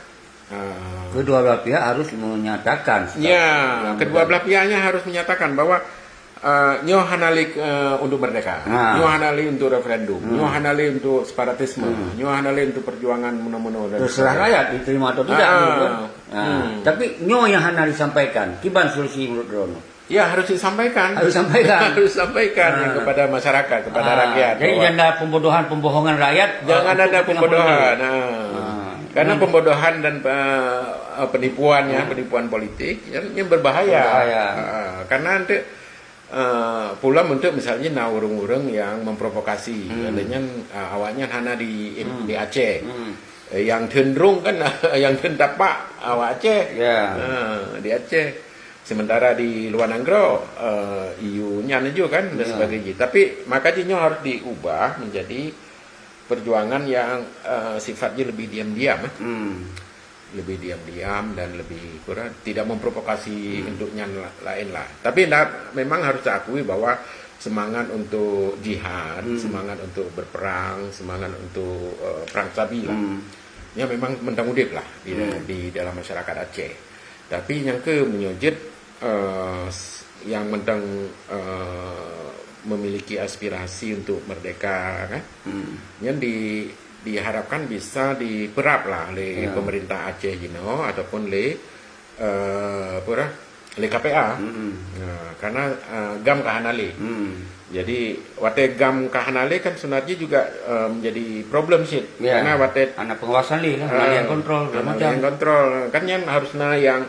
Ah. Kedua belah pihak harus menyatakan sikap, ya, yang kedua belah pihaknya harus menyatakan bahwa, eh, nyoe hana lé, eh, untuk merdeka. Ha. Nyoe hana lé untuk referendum. Hmm. Nyoe hana lé untuk separatisme. Hmm. Nyoe hana lé untuk perjuangan meunoe-meunoe dan sebagainya. Terserah rakyat diterima atau tidak, ah, gitu kan. Ah. Hmm. Tapi nyoe yang hana disampaikan. Kiban solusi menurut droeneuh? Ya, harus disampaikan. Harus sampaikan. Harus sampaikan, ah, kepada masyarakat, kepada, ah, rakyat, jadi bahwa jangan ada pembodohan, pembohongan rakyat, jangan, ah, untuk kepentingan politik. Jangan ada pembodohan, ah. Ah. Karena, hmm, pembodohan dan, eh, penipuan, ya, hmm, penipuan politik, ya, ini berbahaya. Berbahaya. Ah, karena nanti, eh, pula untuk misalnya na ureuëng-ureuëng yang memprovokasi, hmm, adanya, eh, awaknya hana di, hmm, di Aceh. Hmm. Eh, yang cenderung kan, yang tapak awak Aceh. Ya. Ah, di Aceh. Sementara di luar nanggroe, eh, E U nyan ju kan, dan, ya, sebagainya. Tapi maka jih nyoe harus diubah menjadi perjuangan yang, eh, sifatnya lebih diam-diam, eh. Hmm. Lebih diam-diam dan lebih kurang tidak memprovokasi, hmm, untuk nyan la-, lain lah. Tapi ndak, memang harus diakui bahwa semangat untuk jihad, hmm, semangat untuk berperang, semangat untuk, eh, perang sabi lah. Hmm. Nya memang mantong udeb lah di, hmm, di dalam masyarakat Aceh. Tapi nyang keu meunyoe jeuet, eh, s-, nyang mantong, eh, memiliki aspirasi untuk merdeka, kan? Hmm. Nyan di, diharapkan bisa dipeurab lah lé, ya, pemerintah Aceh jinoe ataupun lé, eh, apa dah? Lé K P A. Hmm. Nah, karena, eh, GAM ka hana lé. Hmm. Jadi, watée GAM ka hana lé kan sebenarnya juga, eh, menjadi problem cit. Ya. Karena watée, hana pengawasan lé lah, hana, eh, lé nyang kontrol, segala macam. Hana lé nyang kontrol. Kan nyan harus na nyang,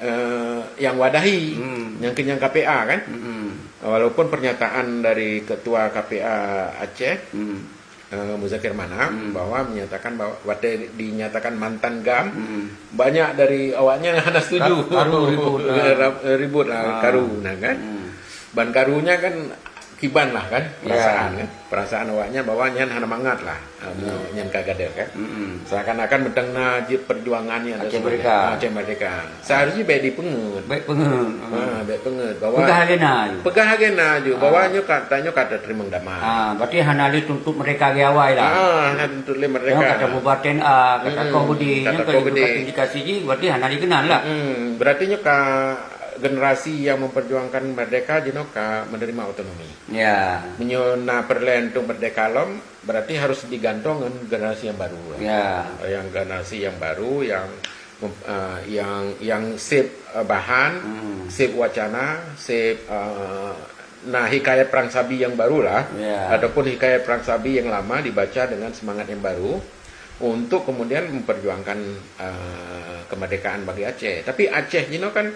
eh, nyang wadahi, hmm, nyang keu nyang K P A kan. Hmm. Walaupun pernyataan dari ketua K P A Aceh, hmm, eh, Muzakir Manaf, hmm, bahwa menyatakan bahwa watée dinyatakan mantan GAM, hmm, banyak dari awaknya hana setuju. Ka-, karu ribut, ah. Rab-, ribut lah, ah, karu nah kan. Hmm. Ban karunya kan kiban lah kan, ya, perasaan kan. Perasaan awaknya bahwa nyan hana mangat lah, ah, ya, nyan ka gadôh kan. Mm-mm. Seakan-akan mantong na jeuet perjuangan nyan Aceh Merdeka. Aceh Merdeka. Seharusnya bék dipeungeut. Bék peungeut. Ha, bék peungeut. Bahwa peugah lagée na ju. Peugah lagée na ju. Ah. Bahwa nyoe ka, tanyoe ka tateurimong damai. Ah, berarti hana lé tuntut merdeka lagée awai lah. Ah, hana tuntut lé merdeka. Nyoe ka tabubarkan, ah, ka takoh beudé. Mm-mm. Ka takoh beudé. Nyoe ka indikasi jih, berarti hana lé keunan lah. Mm-mm. Berarti nyoe ka generasi yang memperjuangkan merdeka jinoe ka menerima otonomi. Ya. Meunyoe na peureulée untuk merdeka lom, berarti harus digantong ngon generasi yang baru lah. Ya. Yang generasi yang baru yang mem- eh, yang yang sip eh, bahan, Hmm. sip wacana, sip eh, na hikayat perang sabi yang baru lah, Ya. ataupun hikayat perang sabi yang lama dibaca dengan semangat yang baru untuk kemudian memperjuangkan eh, kemerdekaan bagi Aceh. Tapi Aceh jinoe kan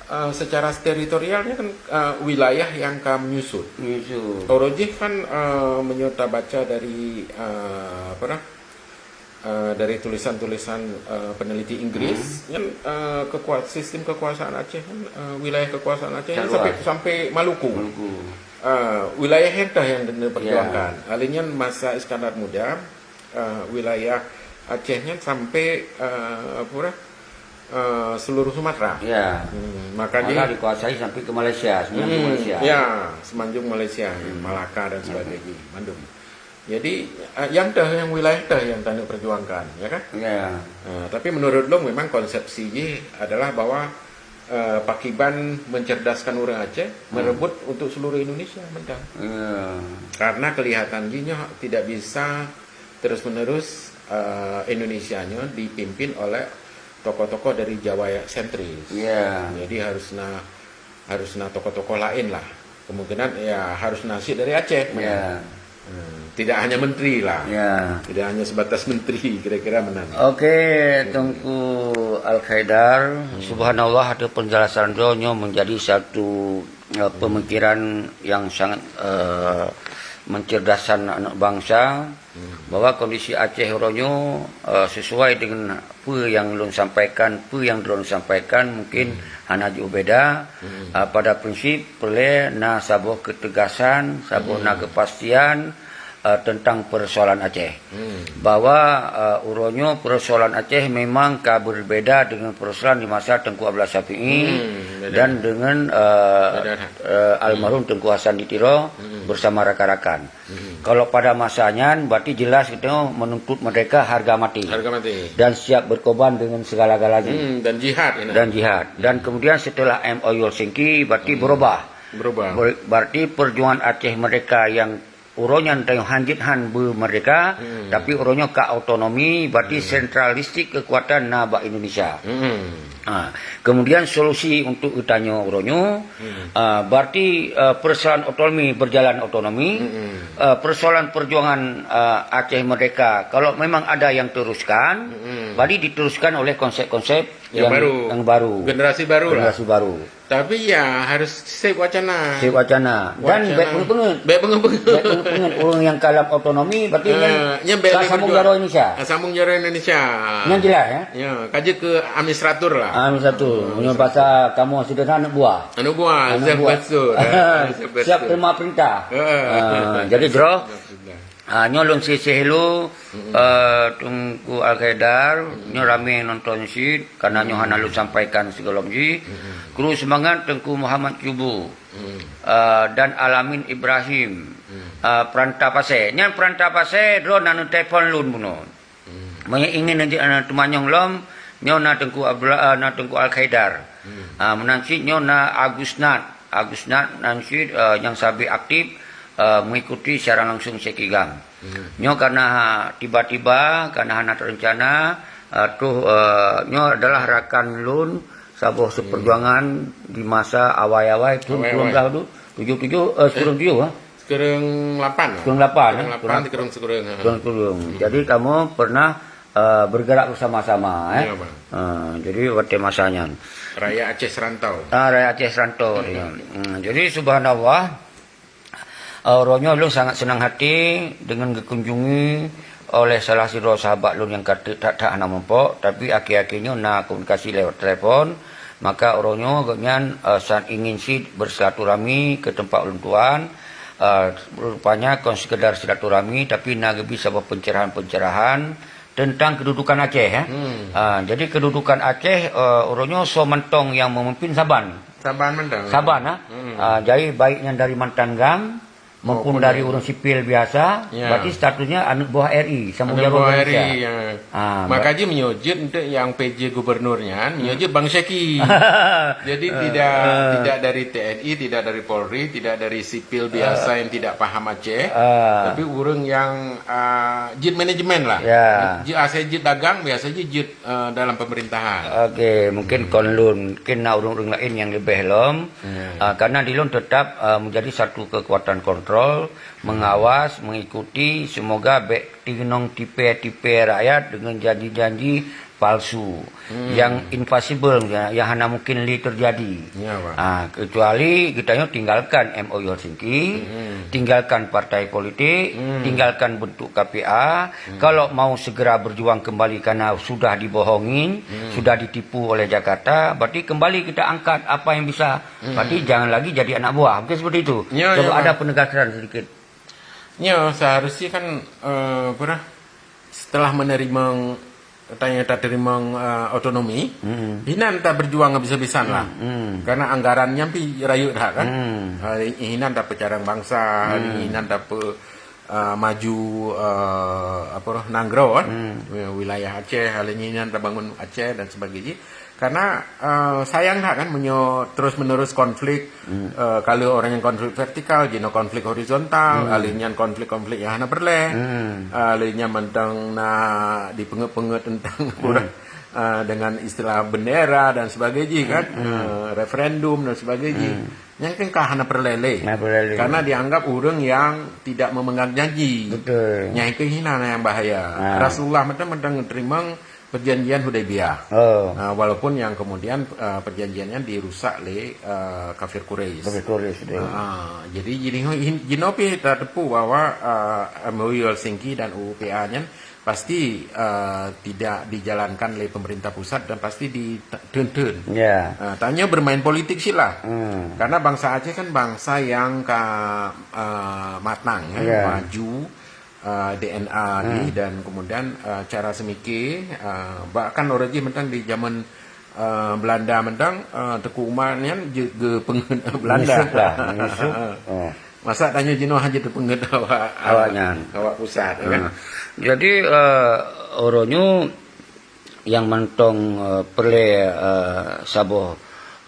eh, secara teritorialnya kan eh, wilayah yang ka menyusut. Menyusut. Uroe jih kan eh, meunyoe tabaca dari eh, apa dah eh, dari tulisan-tulisan eh, peneliti Inggris, kan eh, kekuas- sistem kekuasaan Aceh kan eh, wilayah kekuasaan Aceh Cat kan sampai luas. sampai Maluku. Maluku. Eh, wilayah yang tah yang diperjuangkan. Ya. Lalu nyan masa Iskandar Muda, eh, wilayah Aceh nyan sampai eh, apa dah, eh, seluruh Sumatera. Ya. Hmm, maka Malah dia dikuasai sampai ke Malaysia, semenanjung Hmm, Malaysia. Ya, semenanjung Malaysia, Hmm. Malaka dan Hmm. sebagainya, mandum. Jadi eh, yang tah yang wilayah tah yang taneuk perjuangkan, ya kan? Ya. Eh, tapi menurut lôn memang konsepsi jih adalah bahwa eh, pakiban mencerdaskan orang Aceh Hmm. merebut untuk seluruh Indonesia mentang. Ya. Karena kelihatan jih nyoe tidak bisa terus-menerus eh, Indonesia nyoe dipimpin oleh tokoh-tokoh dari Jawa sentris. Ya. Jadi harus na harus na tokoh-tokoh lain lah. Kemungkinan ya harus na cit dari Aceh. Ya. Hmm, tidak hanya menteri lah. Ya. Tidak hanya sebatas menteri, kira-kira meunan. Oke, Teungku Al Khaidar, Hmm. subhanallah, ada penjelasan droeneuh menjadi satu eh, pemikiran yang sangat eh, mencerdaskan anak bangsa, Hmm. bahwa kondisi Aceh uroe nyoe eh, sesuai dengan apa yang lôn sampaikan, apa yang droeneuh sampaikan mungkin Hmm. hana jeuet beda. Hmm. Eh, pada prinsip peureulée na saboh ketegasan, saboh na Hmm. kepastian eh, tentang persoalan Aceh. Hmm. Bahwa eh, uroe nyoe persoalan Aceh memang ka berbeda dengan persoalan di masa Teungku Abdullah Syafi'i Hmm, beda. dan dengan eh, Beda. eh, almarhum Teungku Hasan di Tiro Hmm. bersama rakan-rakan. Hmm. Kalau pada masa nyan, berarti jelas kita menuntut merdeka harga mati. Harga mati. Dan siap berkorban dengan segala-galanya. Hmm, dan jihad, ya, nah. Dan jihad. Dan kemudian setelah M O U Helsinki, berarti Hmm. berubah. Berubah. Ber- berarti perjuangan Aceh merdeka yang uroe nyan tanyoe hanjeuet han beumerdeka, Hmm. tapi uroe nyoe ka otonomi, berarti Hmm. sentralistik kekuatan na bak Indonesia. Hmm. Ha, kemudian solusi untuk geutanyoe uroe nyoe, Hmm. ah, berarti, ah, persoalan otonomi berjalan otonomi, Hmm. ah, persoalan perjuangan, ah, Aceh Merdeka, kalau memang ada yang teruskan, Hmm. berarti diteruskan oleh konsep-konsep Yang yang, baru. yang baru. Generasi baru lah. Generasi baru. Tapi ya harus sip wacana. Sip wacana. Dan Wacana. bèk peungeut-peungeut. Bèk peungeut-peungeut. Bèk peungeut-peungeut. Ureueng nyang ka lam otonomi, berarti Eh, nyan nyan bèk ka lé sambung berjuang. Jaroe Indonesia. Ka sambung jaroe Indonesia. Nyan jelas, ya? Ya, ka jeuet keu administrator lah. Administrator. Meunyoe bahasa kamoe sederhana, aneuk buah. Aneuk buah, Aneuk Zef buah. Basur. Eh, Zef Basur. Siap terima perintah. Heeh. Ah, jadi, Zef Bro, terima perintah. Ah, nyoe lôn siseh lôn, Mm-mm. eh, Teungku Al Khaidar, Mm-mm. nyoe ramé nonton cit, karena nyoe hana Mm-mm. lôn sampaikan sigohlom jih. Mm-mm. Kru seumangat Teungku Muhammad Cubu, Mm-mm. eh, dan Alamin Ibrahim, Mm. eh, Peranta Pasè. Nyan Peranta Pasè, droe na neutelepon lôn bunoe. Mm. Meunyoe ingin nanti, eh, teumanyong lom, nyoe na Teungku Abdullah, eh, na Teungku Al Khaidar. Mm. Ah, meunan cit nyoe na Agusnat. Agusnat nan cit, eh, nyang sabe aktif, eh, mengikuti siaran langsung Syekh Kigang. Hmm. Nyoe karena tiba-tiba, karena hana terencana, eh, troh, eh, nyoe adalah rakan lôn saboh Hmm. seperjuangan di masa awai-awai tahun Awai-awai. Sikureueng blah tu, tujoh tujoh, eh, sikureueng tujoh, eh? Sikureueng lapan. Sikureueng lapan, eh? Sikureueng lapan, sikureueng sikureueng, ha. Sikureueng sikureueng. Hmm. Jadi kamoe pernah, eh, bergerak bersama-sama, eh. Ya, Bang. Ah, jadi watèe masa nyan. Rakyat Aceh serantau. Ah, rakyat Aceh serantau, Hmm. ya. Hmm, jadi subhanallah, eh, uroe nyoe lôn sangat senang hati dengan geukunjungi oleh salah sidroe sahabat lôn nyang ka that-that hana muphom, tapi akhé-akhé nyoe na komunikasi lewat telepon, maka uroe nyoe gobnyan, eh, san ingin cit bersilaturahmi ke tempat ulôn tuan, eh, rupanya kon sekedar silaturahmi, tapi na geubri saboh pencerahan-pencerahan tentang kedudukan Aceh, ya. Hmm. Ah, jadi kedudukan Aceh, eh, uroe nyoe soe mantong nyang memimpin saban. Saban mantong. Saban, ah. Hmm. Ah, jadi baik nyang dari mantan GAM, Maupun dari ureuëng sipil biasa, ya, berarti statusnya aneuk buah R I, sama Aneuk jaroe buah Indonesia. R I, ya. Ah, Maka jih meunyoe jeuet untuk yang P J gubernur nyan, meunyoe jeuet Bang Syaki. Jadi tidak, tidak dari T N I, tidak dari Polri, tidak dari sipil biasa yang tidak paham Aceh, Ah. tapi ureuëng yang, ah, jeuet manajemen lah. Ya. Jeuet asai jeuet dagang, biasa jih jeuet, ah, dalam pemerintahan. Okey, mungkin kon lôn, mungkin na ureuëng-ureuëng lain yang lebih lom. Ya. Ah, karena di lôn tetap, ah, menjadi satu kekuatan kontrol, mengawas, mengikuti, semoga bek tinong tipe-tipe rakyat dengan janji-janji palsu yang impossible, ya, yang hana mungkin lé terjadi. Ya, Pak. Ah, kecuali kita nyoe tinggalkan M O U Helsinki, tinggalkan partai politik, tinggalkan bentuk K P A. Kalau mau segera berjuang kembali karena sudah dibohongin, sudah ditipu oleh Jakarta, berarti kembali kita angkat apa yang bisa. Berarti jangan lagi jadi anak buah. Mungkin seperti itu. Ya, Coba ya, ada Pak. penegasan sedikit. Ya, seharusnya kan, eh, apa dah, setelah menerima, tanya tak terima, eh, otonomi, Hmm. hinan tak berjuang habis-habisan lah. Hmm. Karena anggarannya pi rayeuk dah kan. Hmm. Ah, hinan tak pecarang bangsa, Hmm. hinan tak pe, ah, maju, eh, apa dah, nanggroe kan. Hmm. Wilayah Aceh, hal ini hinan tak bangun Aceh dan sebagainya. Karena, eh, sayang dah kan meunyoe terus-menerus konflik, eh, kalau orang yang konflik vertikal, jinoe konflik horizontal, Hmm. alih nyan konflik-konflik yang hana peureulée. Hmm. Alih nyan mantong na dipeungeut-peungeut tentang Hmm. eh, dengan istilah bendera dan sebagainya kan, Hmm. eh, referendum dan sebagainya. Hmm. Nyang kan ka hana peureulée lé. Hana peureulée lé. Karena dianggap ureuëng yang tidak memegang janji. Betul. Nyang itu hinan yang bahaya. Ah. Rasulullah mantong mantong terima perjanjian Hudaibiyah. Oh. Ah, walaupun yang kemudian, ah, perjanjiannya dirusak oleh, ah, kafir Quraisy. Kafir Quraisy, betul. Ah, jadi, jadi jinoe pih tateupeue bahwa, ah, M O U Helsinki dan U U P A nyan pasti, ah, tidak dijalankan oleh pemerintah pusat dan pasti diteun-teun. Ya. Ah, tanyoe bermain politik sih lah. Hmm. Karena bangsa Aceh kan bangsa yang ka, ah, matang, ya, Ya. maju, eh, D N A Hmm. jih dan kemudian, eh, cara semikir, eh, bahkan orang jih mantong di zaman, eh, Belanda mantong, eh, Teuku Umar nyan je geupeungeut Belanda. Menyusup lah, menyusup. Oh. Masa tanyoe jinoe hana teupeungeut awak, Awak nyan. awak pusat, ya kan? Ah. Jadi, eh, uroe nyoe nyang mantong, eh, peureulée, eh, saboh,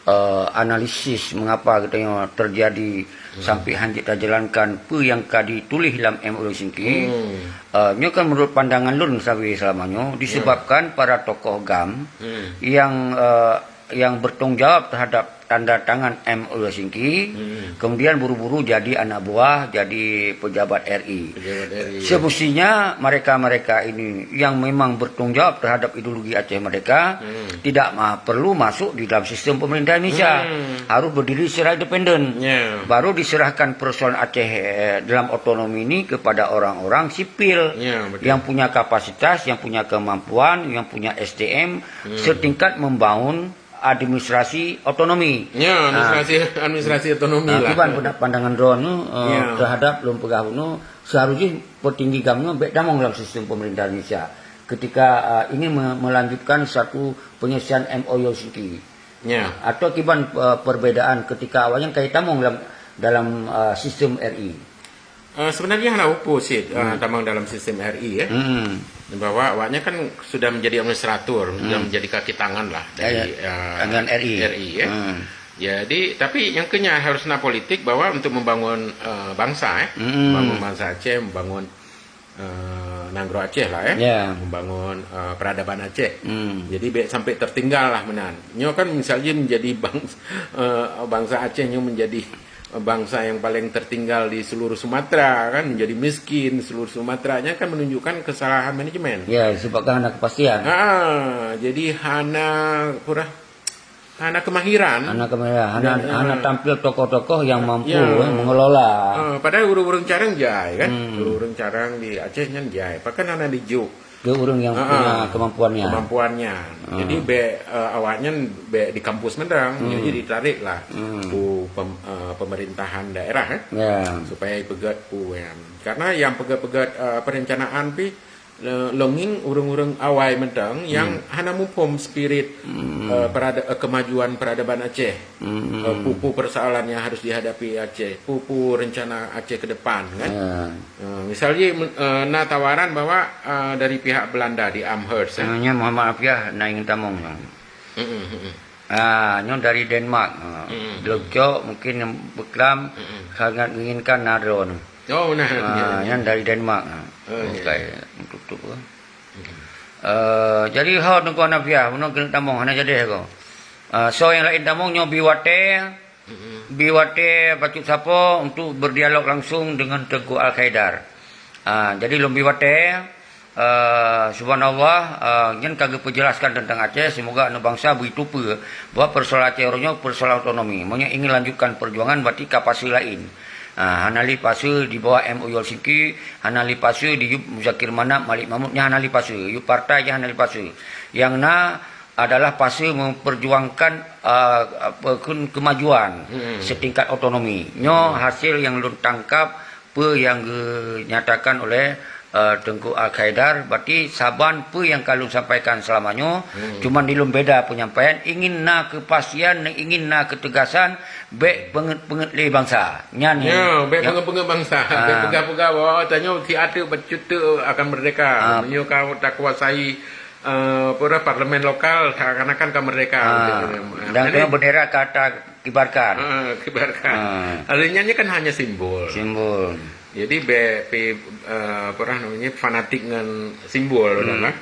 eh, analisis mengapa geutanyoe terjadi Hmm. sampai hanjeuet tajalankan peue nyang ka dituléh lam M O U Helsinki. Hmm. Eh, nyoe kan menurut pandangan lôn sabe selama nyoe Ya. disebabkan para tokoh GAM Hmm. yang, eh, yang bertanggung jawab terhadap tanda tangan M O U Helsinki, Hmm. kemudian buru-buru jadi anak buah, jadi pejabat R I. Pejabat R I, ya. Semestinya mereka-mereka ini yang memang bertanggung jawab terhadap ideologi Aceh Merdeka Hmm. tidak ma-, perlu masuk di dalam sistem pemerintahan Indonesia. Hmm. Harus berdiri secara independen. Ya. Baru diserahkan persoalan Aceh, eh, dalam otonomi ini kepada orang-orang sipil Ya, betul. yang punya kapasitas, yang punya kemampuan, yang punya S D M Hmm. setingkat membangun administrasi otonomi. Ya, Ah. administrasi, administrasi otonomi Ah, lah. kiban penda-, pandangan droeneuh, eh, Ya. terhadap lôn peugah bunoe, seharusnya petinggi GAM nyoe bék tamong dalam sistem pemerintahan Indonesia ketika, eh, ingin me-, melanjutkan satu penyelesaian M O U Helsinki. Ya. Atau kiban, eh, perbedaan ketika awaknyan ka tamong dalam, dalam, eh, sistem R I. Eh, sebenarnya hana upo cit, eh, Hmm. tamong dalam sistem R I, ya. Hmm. Bahwa awaknya kan sudah menjadi administrator, sudah Hmm. menjadi kaki tangan lah Ya, dari, ya. eh, Dengan R I. R I, ya. Hmm. Jadi, tapi nyang keunya harus na politik bahwa untuk membangun, eh, bangsa, eh. Hmm. Membangun bangsa Aceh, membangun, eh, nanggroe Aceh lah, eh. Ya. Membangun, eh, peradaban Aceh. Hmm. Jadi, bék sampai tertinggal lah meunan. Nyoe kan misalnya menjadi bangs-, eh, bangsa Aceh nyoe menjadi bangsa yang paling tertinggal di seluruh Sumatera, kan, menjadi miskin seluruh Sumatera, nyan kan menunjukkan kesalahan manajemen. Ya, disebabkan hana kepastian. Ha, jadi hana, apa dah, hana kemahiran. Hana kemahiran, hana, Ya, ya. hana tampil tokoh-tokoh yang mampu, Ya. eh, mengelola. Ha, padahal ureuëng-ureuëng carang jai, kan? Hmm. Ureuëng-ureuëng carang di Aceh nyan jai. Bahkan hana dijok. Ke ureuëng yang Ah, punya ah. kemampuannya. Kemampuannya. Ah. Jadi, bék, eh, awaknyan bék di kampus mantong. Hmm. Jadi, ditarik lah Hmm. ke pem-, eh, pemerintahan daerah, eh. Ya. Supaya peugét ku, ya. Karena yang peugét-peugét, eh, perencanaan pi, Le-, longing ureuëng-ureuëng awai mantong nyang hana muphom spirit, eh, perada-, eh, kemajuan peradaban Aceh. Eh, peue-peue persoalan yang harus dihadapi Aceh, peue-peue rencana Aceh ke depan, kan? Ya. Eh, misalnya, eh, na tawaran bahwa, eh, dari pihak Belanda di Amherst, eh. Nyan Muhammad Afiah na ingin tamong nyoe. Mm-mm, mm-mm. Ah, nyoe dari Denmark. Ha. Mm-mm. Leucok mungkin nyang beuklam sangat menginginkan na droe. Oh, nah, ya, ya. Nyan dari Denmark. Ha. Oh, ya. Bukai untuk tu. Eh, jadi ho Teungku Hanafiah, bunoe keuneuk tamong hana jadi ko. Eh, so nyang laén tamong nyoe bi watée, bi watée bacut sapo untuk berdialog langsung dengan Teungku Al-Khaidar. Ah, jadi lom bi watée, eh, subhanallah, eh, nyan ka geupeujelaskan tentang Aceh, semoga aneuk bangsa beuteupeue bahwa persoalan Aceh uroe nyoe persoalan otonomi. Meunyoe ingin lanjutkan perjuangan, berarti ka pasu laén. Ah, hana lé pasu di bawah M O U Helsinki, hana lé pasu di Yup Muzakir Manaf, Malik Mahmud, nyan hana lé pasu. Yup partai nyan hana lé pasu. Nyang na adalah pasu memperjuangkan, ah, apa, kun-, kemajuan setingkat otonomi. Nyoe hasil nyang lôn tangkap, peue nyang geunyatakan oleh, eh, Teungku Al-Khaidar, berarti saban peue nyang ka lôn sampaikan selama nyoe, cuman di lôn beda penyampaian, ingin na kepastian, ingin na ketegasan, bék peungeut-peungeut lé bangsa. Nyan ya, bék peungeut-peungeut bangsa, bék peugah-peugah bahwa tanyoe siat teuk bacut teuk akan merdeka. Meunyoe ka takuasai, eh, apa dah, parlemen lokal, seakan-akan ka merdeka. Dan bendera ka ta- kibarkan. Ha, kibarkan. Ha. Lalu nyan kan hanya simbol. Simbol. Jadi bék pi, eh, apa dah namanya, fanatik ngon simbol dah lah.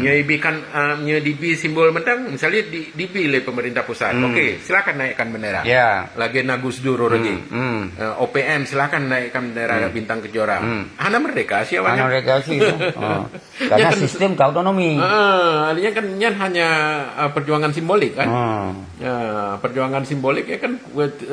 Nyoe ibi kan, eh, nyoe dibi simbol mantong, misalnya di, dibi lé pemerintah pusat. Okey, silakan naikkan bendera. Ya. Lagée na Gus Dur uroe nyoe. Eh, O P M silakan naikkan bendera bintang kejora. Hana merdeka siapa? Hana merdeka sih. Oh. Karena sistem ka otonomi. Ah, artinya kan nyan hanya, ah, perjuangan simbolik kan? Ah. Ya, perjuangan simbolik ya kan,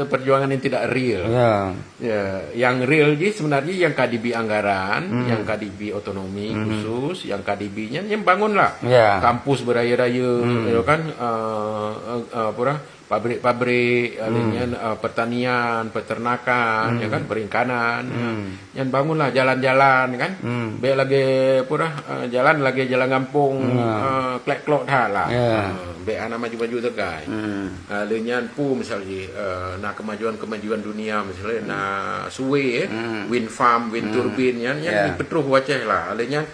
perjuangan yang tidak real. Ya. Ya, yang real ji sebenarnya yang K D B anggaran, yang K D B otonomi khusus, yang K D B nyan yang bangunlah. Ya. Kampus beraya-raya, ya kan, eh, eh, eh, apa dah? Pabrik-pabrik, ada nyan, eh, pertanian, peternakan, ya kan, perikanan, ya. Nyan bangunlah jalan-jalan, kan. Bék lagée apa dah, eh, jalan lagée jalan gampông, eh, klek-klok that lah. Ya. Eh, bék hana maju-maju sagai. Eh, lé nyan pu misal jih, eh, na kemajuan-kemajuan dunia, misalnya na sue, eh, wind farm, wind turbine, nyan, nyan dipeutroh u Aceh lah. Lé nyan,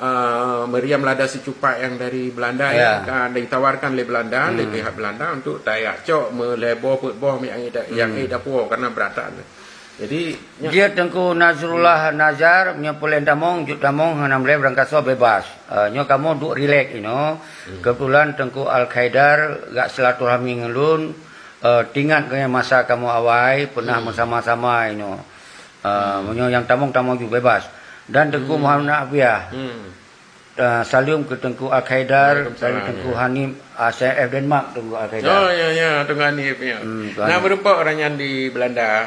eh, meriam lada sicupak yang dari Belanda, ya, kan, ditawarkan lé Belanda, lé pihak Belanda untuk tajak cok meulhée boh peuet boh nyang ék da-, nyang ék dapoe karena beuratan. Jadi, nyan. Jeuet Teungku Nasrullah Nazar, meunyoe peureulée tamong, jeuet tamong, hana meulhée beurangkasoe bebas. Eh, nyoe kamoe duek rilek inoe. Kebetulan Teungku Al-Khaidar gak silaturahmi ngon lôn, eh, teuingat keu masa kamoe awai, pernah bersama-sama inoe. Eh, meunyoe nyang tamong, tamong ju bebas. Dan Teungku Muhammad Afiah. Eh, saleuem keu Teungku Al-Khaidar, dari Teungku Hanif, A C F Denmark, Teungku Al-Khaidar. Oh, ya, ya, Teungku Hanif, ya. Hmm, Teungku Hanif. Nah, meureumpok ureuëng nyan di Belanda.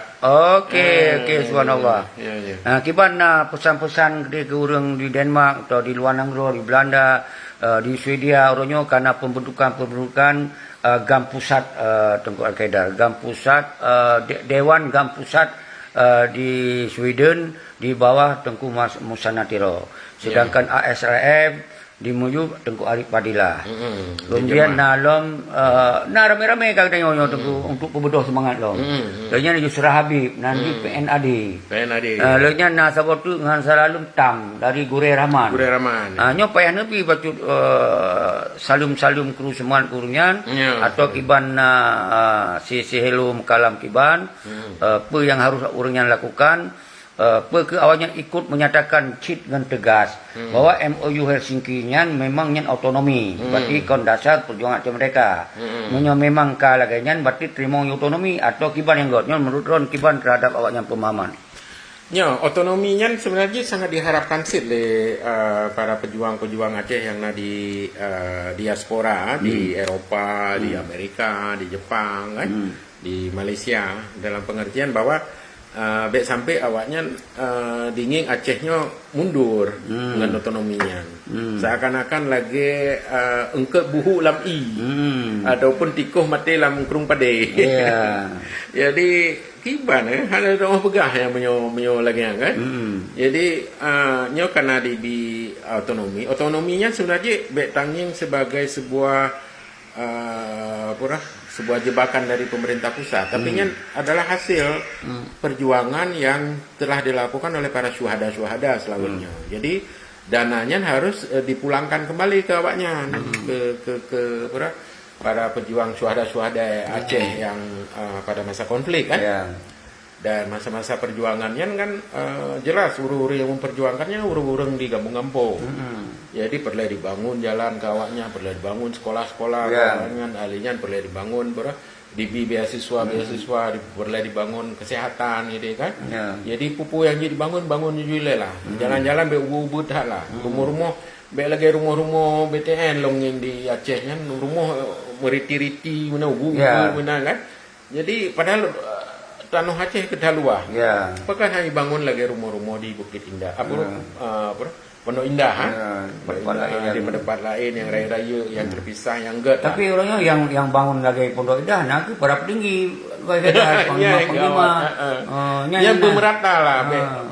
Oke, oke, subhanallah. Ya, ya. Nah, kiban na pesan-pesan di keu ureuëng di Denmark atau di luar nanggroe, di Belanda, eh, di Swedia, uroe nyoe karena pembentukan-pembentukan, eh, GAM pusat, eh, Teungku Al-Khaidar. GAM pusat, eh, de-, Dewan GAM pusat, eh, di Sweden di bawah Teungku Mas-, Musa Natiro. Sedangkan A S R F di Muyup Teungku Arif Fadilah. Kemudian na lom, eh, na ramé-ramé ka geutanyoe nyoe Teungku untuk peubeudôh seumangat lom. Lheueh nyan Yusra Habib, nan di P N A D. P N A D. Eh, lheueh nyan na saboh teuk ngon Salalum Tam dari Gurée Rahman. Gurée Rahman. Ah, nyoe payah neubi bacut, eh, saleuem-saleuem kru seumangat keu ureuëng nyan, atau kiban na, eh, si, si hello meukalam kiban, eh, peue nyang harôh ureuëng nyan lakukan, eh, peue keu awaknyan ikut menyatakan cit ngon teugas bahwa M O U Helsinki nyan memang nyan otonomi, berarti kon dasar perjuangan Aceh Merdeka. Meunyoe memang ka lagée nyan, berarti teurimong otonomi atau kiban nyang göt nyoe, menurut droen kiban terhadap awaknyan pemahaman. Nyoe, otonomi nyan sebenarnya sangat diharapkan cit lé, eh, para pejuang-pejuang Aceh yang na di, eh, diaspora, di Eropa, di Amerika, di Jepang, kan, di Malaysia, dalam pengertian bahwa, Ah, bék sampai awaknyan, ah, dinging Aceh nyoe mundur ngon otonomi nyan. Seakan-akan lagée, ah, eungkot buhu lam ie ataupun tikoh maté lam krueng padé. Ya. Jadi, kiban, eh, hana teungoh peugah nyang meunyoe, meunyoe lagée nyan, kan? Jadi, ah, nyoe kana dibi otonomi. Otonomi nyan sebenarnya bék tangieng sebagai sebuah, ah, apa dah, sebuah jebakan dari pemerintah pusat. Tapi nyan adalah hasil perjuangan yang telah dilakukan oleh para syuhada-syuhada selawatnya. Jadi, dana nyan harus, eh, dipulangkan kembali ke awaknyan, ke, ke, ke, apa dah, para pejuang syuhada-syuhada Aceh yang, eh, pada masa konflik, kan? Ya. Dan masa-masa perjuangan nyan kan, eh, jelas ureuëng-ureuëng yang memperjuangkannya ureuëng-ureuëng di gampông-gampông. Jadi peureulée dibangun jalan keu awaknyan, peureulée dibangun sekolah-sekolah keu awaknyan, ahli nyan peureulée dibangun, beureulée dibi beasiswa-beasiswa, di-, peureulée dibangun kesehatan gitu kan. Ya. Jadi peue-peue nyang jeuet dibangun, bangun ju ilée lah. Jalan-jalan bék ubeut-ubeut that lah. Rumoh-rumoh bék lagée rumoh-rumoh B T N lôn ngieng di Aceh nyan, rumoh, eh, meuriti-riti meunan, ubeut-ubeut meunan kan. Jadi padahal, eh, tanoh Aceh ka that luwah. Ya. Pakon hana jibangun lagée rumoh-rumoh di Bukit Indah, apa, eh, apa, Pondok Indah, ha? Ya, di tempat lain, di tempat lain yang raya-raya, yang terpisah, yang gét lah. Tapi ureuëng nyoe nyang, nyang bangun lagée Pondok Indah na kheueh para petinggi, panglima-panglima. Nyan beumeurata lah.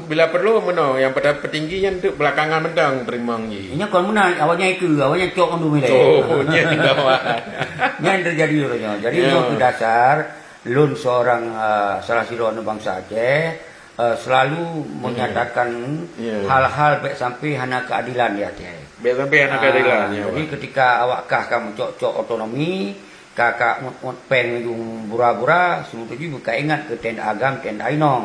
Bila perlu meunoe, nyang pada petinggi nyan teuk belakangan mantong teurimong jih. Nyan kon meunan, awaknyan ikeu, awaknyan cok mandum ilée. Oh, nyan gawat. Nyan teujadi ureuëng nyoe. Jadi nyoe keuh dasar lôn seorang, ah, salah sidroe aneuk bansa Aceh, eh, selalu menyatakan hal-hal bék sampai hana keadilan di Aceh. Bék sampai hana keadilan, ya, jadi ketika awak kah ka meucok-cok otonomi, ka, ka ngut-ngut péng ujong bura-bura, seumeutuju beuka ingat keu T N A GAM, T N A inong.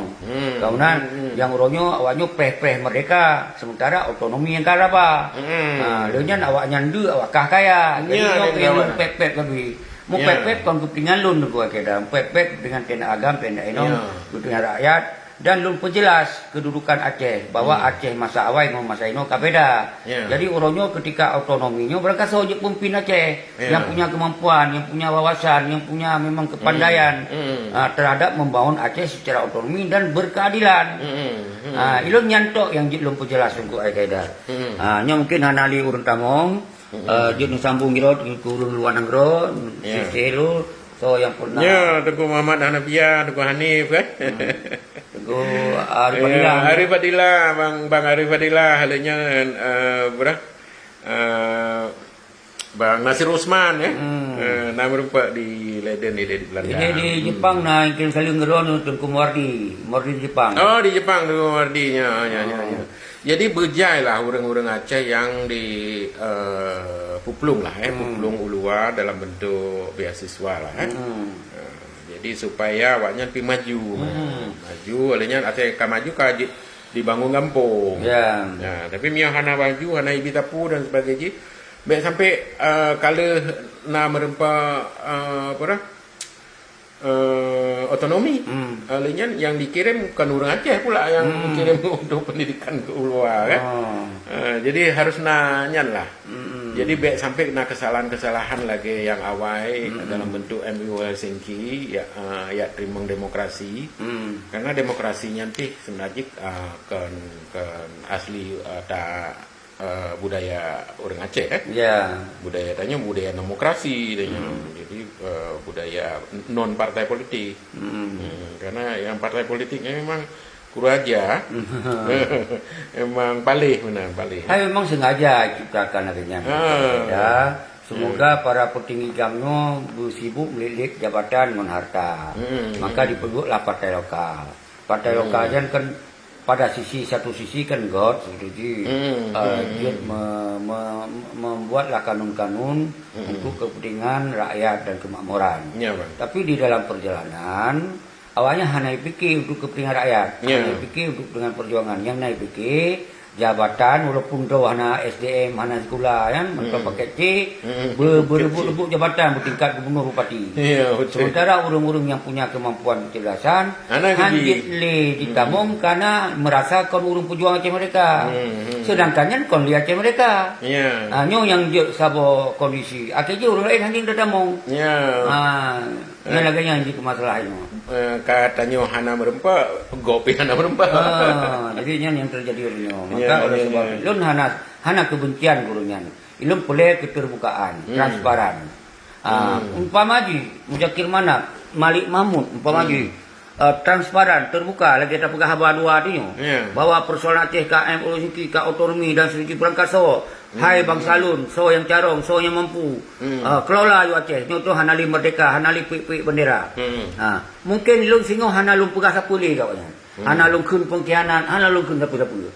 Keunan nyang uroe nyoe awak nyoe péh-péh merdeka, sementara otonomi nyang ka raba. Ha, lheueh nyan awaknyan deuk awak kah kaya. Jadi nyoe keuh lôn pép-pép keubit. Mupép-pép kon keupeuntengan lôn Teungku Akida, mupép-pép keupeuntengan T N A GAM, T N A inong, keupeuntengan rakyat, dan lôn peujeulaih keududukan Aceh, bahwa Aceh masa awai ngon masa inoe ka beda. Jadi uroe nyoe ketika otonomi nyoe barangkasoe jeuet peumimpin Aceh nyang punya kemampuan, nyang punya wawasan, nyang punya memang kepandaian, ah, terhadap membangun Aceh secara otonomi dan berkeadilan. Ah, ilôn nyan tok nyang jeuet lôn peujeulaih Teungku Akida. Ah, nyoe mungkin hana lé ureuëng tamong. Eh, jeuet neusambong jroh keu ureuëng luwa nanggroe, siselo, soe nyang pernah. Ya, Teungku Muhammad Hanafiah, Teungku Hanif, kan? Teungku Arif Fadilah. Arif Fadilah, Bang, Bang Arif Fadilah, lheueh nyan, eh, berah, eh, Bang Nasir Usman, ya. Eh, na meureumpok di Leiden, di, di Belanda. Ini di Jepang na ingkeu saleueng droeneuh Teungku Muwardi, Muwardi di Jepang. Oh, di Jepang Teungku Muwardi, ya, ya, ya, ya. Jadi beujailah ureuëng-ureuëng Aceh nyang di, eh, peuplueng lah, eh, peuplueng u luwa dalam bentuk beasiswa lah, eh. Eh, jadi supaya awaknyan pi maju. Maju, oleh nyan asai ka maju ka ji-, dibangun gampông. Ya. Nah, tapi meunyoe hana maju, hana ibi tapu dan sebagainya, bék sampai, eh, ka lheueh na meureumpok, eh, apa dah? Eh, otonomi. Eh, lheueh nyan nyang dikirém kon ureuëng Aceh pula nyang dikirém untuk pendidikan ke luwa, kan? Eh, jadi harus na nyan lah. Jadi bék sampai na kesalahan-kesalahan lagée nyang awai dalam bentuk M U Helsinki, ya, eh, ya teurimong demokrasi. Karena demokrasi nyan pih sebenarnya, eh, kon, kon asli, eh, ta eh, budaya ureuëng Aceh, eh. Ya. Budaya tanyoe budaya demokrasi tanyoe. Jadi, eh, budaya non partai politik. Hmm, karena yang partai politik ni memang kuraja. Memang paléh meunan, paléh. Hai memang sengaja ciptakan adanya. Ya. Semoga para petinggi GAM nyoe beusibuk melilit jabatan ngon harta. Maka dipeugötlah partai lokal. Partai lokal nyan kan pada sisi, satu sisi kan göt, setuju. Eh, jeuet me-, me-, membuatlah kanun-kanun untuk kepentingan rakyat dan kemakmuran. Ya, Bang. Tapi di dalam perjalanan, awaknyan hana dipikir untuk kepentingan rakyat, hana dipikir untuk kepentingan perjuangan. Nyang na dipikir jabatan, walaupun droe hana S D M, hana sikula, kan, mantong paket C, be-, berebut-rebut jabatan bertingkat gubernur, bupati. Ya, betul. Sementara ureuëng-ureuëng nyang punya kemampuan kecerdasan, hana han jeuet lé jitamong karena merasa kon ureuëng pejuang Aceh Merdeka. Sedangkan nyan kon lé Aceh Merdeka. Ya. Ha, nyoe nyang jeuet saboh kondisi. Akhé jih ureuëng laén han jeuet tamong. Ya. Ha. Nyan lagèe nyan jeuet keu masalah nyoe. Eh, ka tanyoe hana meureumpok, gob pih hana meureumpok. Ah, jadi nyan nyang teujadi uroe nyoe. Maka oleh sebab lôn hana, hana keubencian keu ureueng nyan. Ilôn peureulèe keuteurbukaan, transparan. Ah, umpama jih Muzakir Manaf, Malik Mahmud, umpama jih, eh, transparan, terbuka, lagèe tapeugah haba dua tu nyoe. Bahwa persoalan Aceh ka M O C K, ka otonomi dan seterusnya perangkat soe. Hai bansa lôn, soe nyang carông, soe nyang mampu. Eh, kelola yue Aceh, nyoe tu hana lé merdeka, hana lé pik-pik bendera. Ha, mungkin lôn singoh hana lôn peugah sapeue lé gawat nyan. Hana lôn kheun pengkhianat, hana lôn kheun sapeue-sapeue.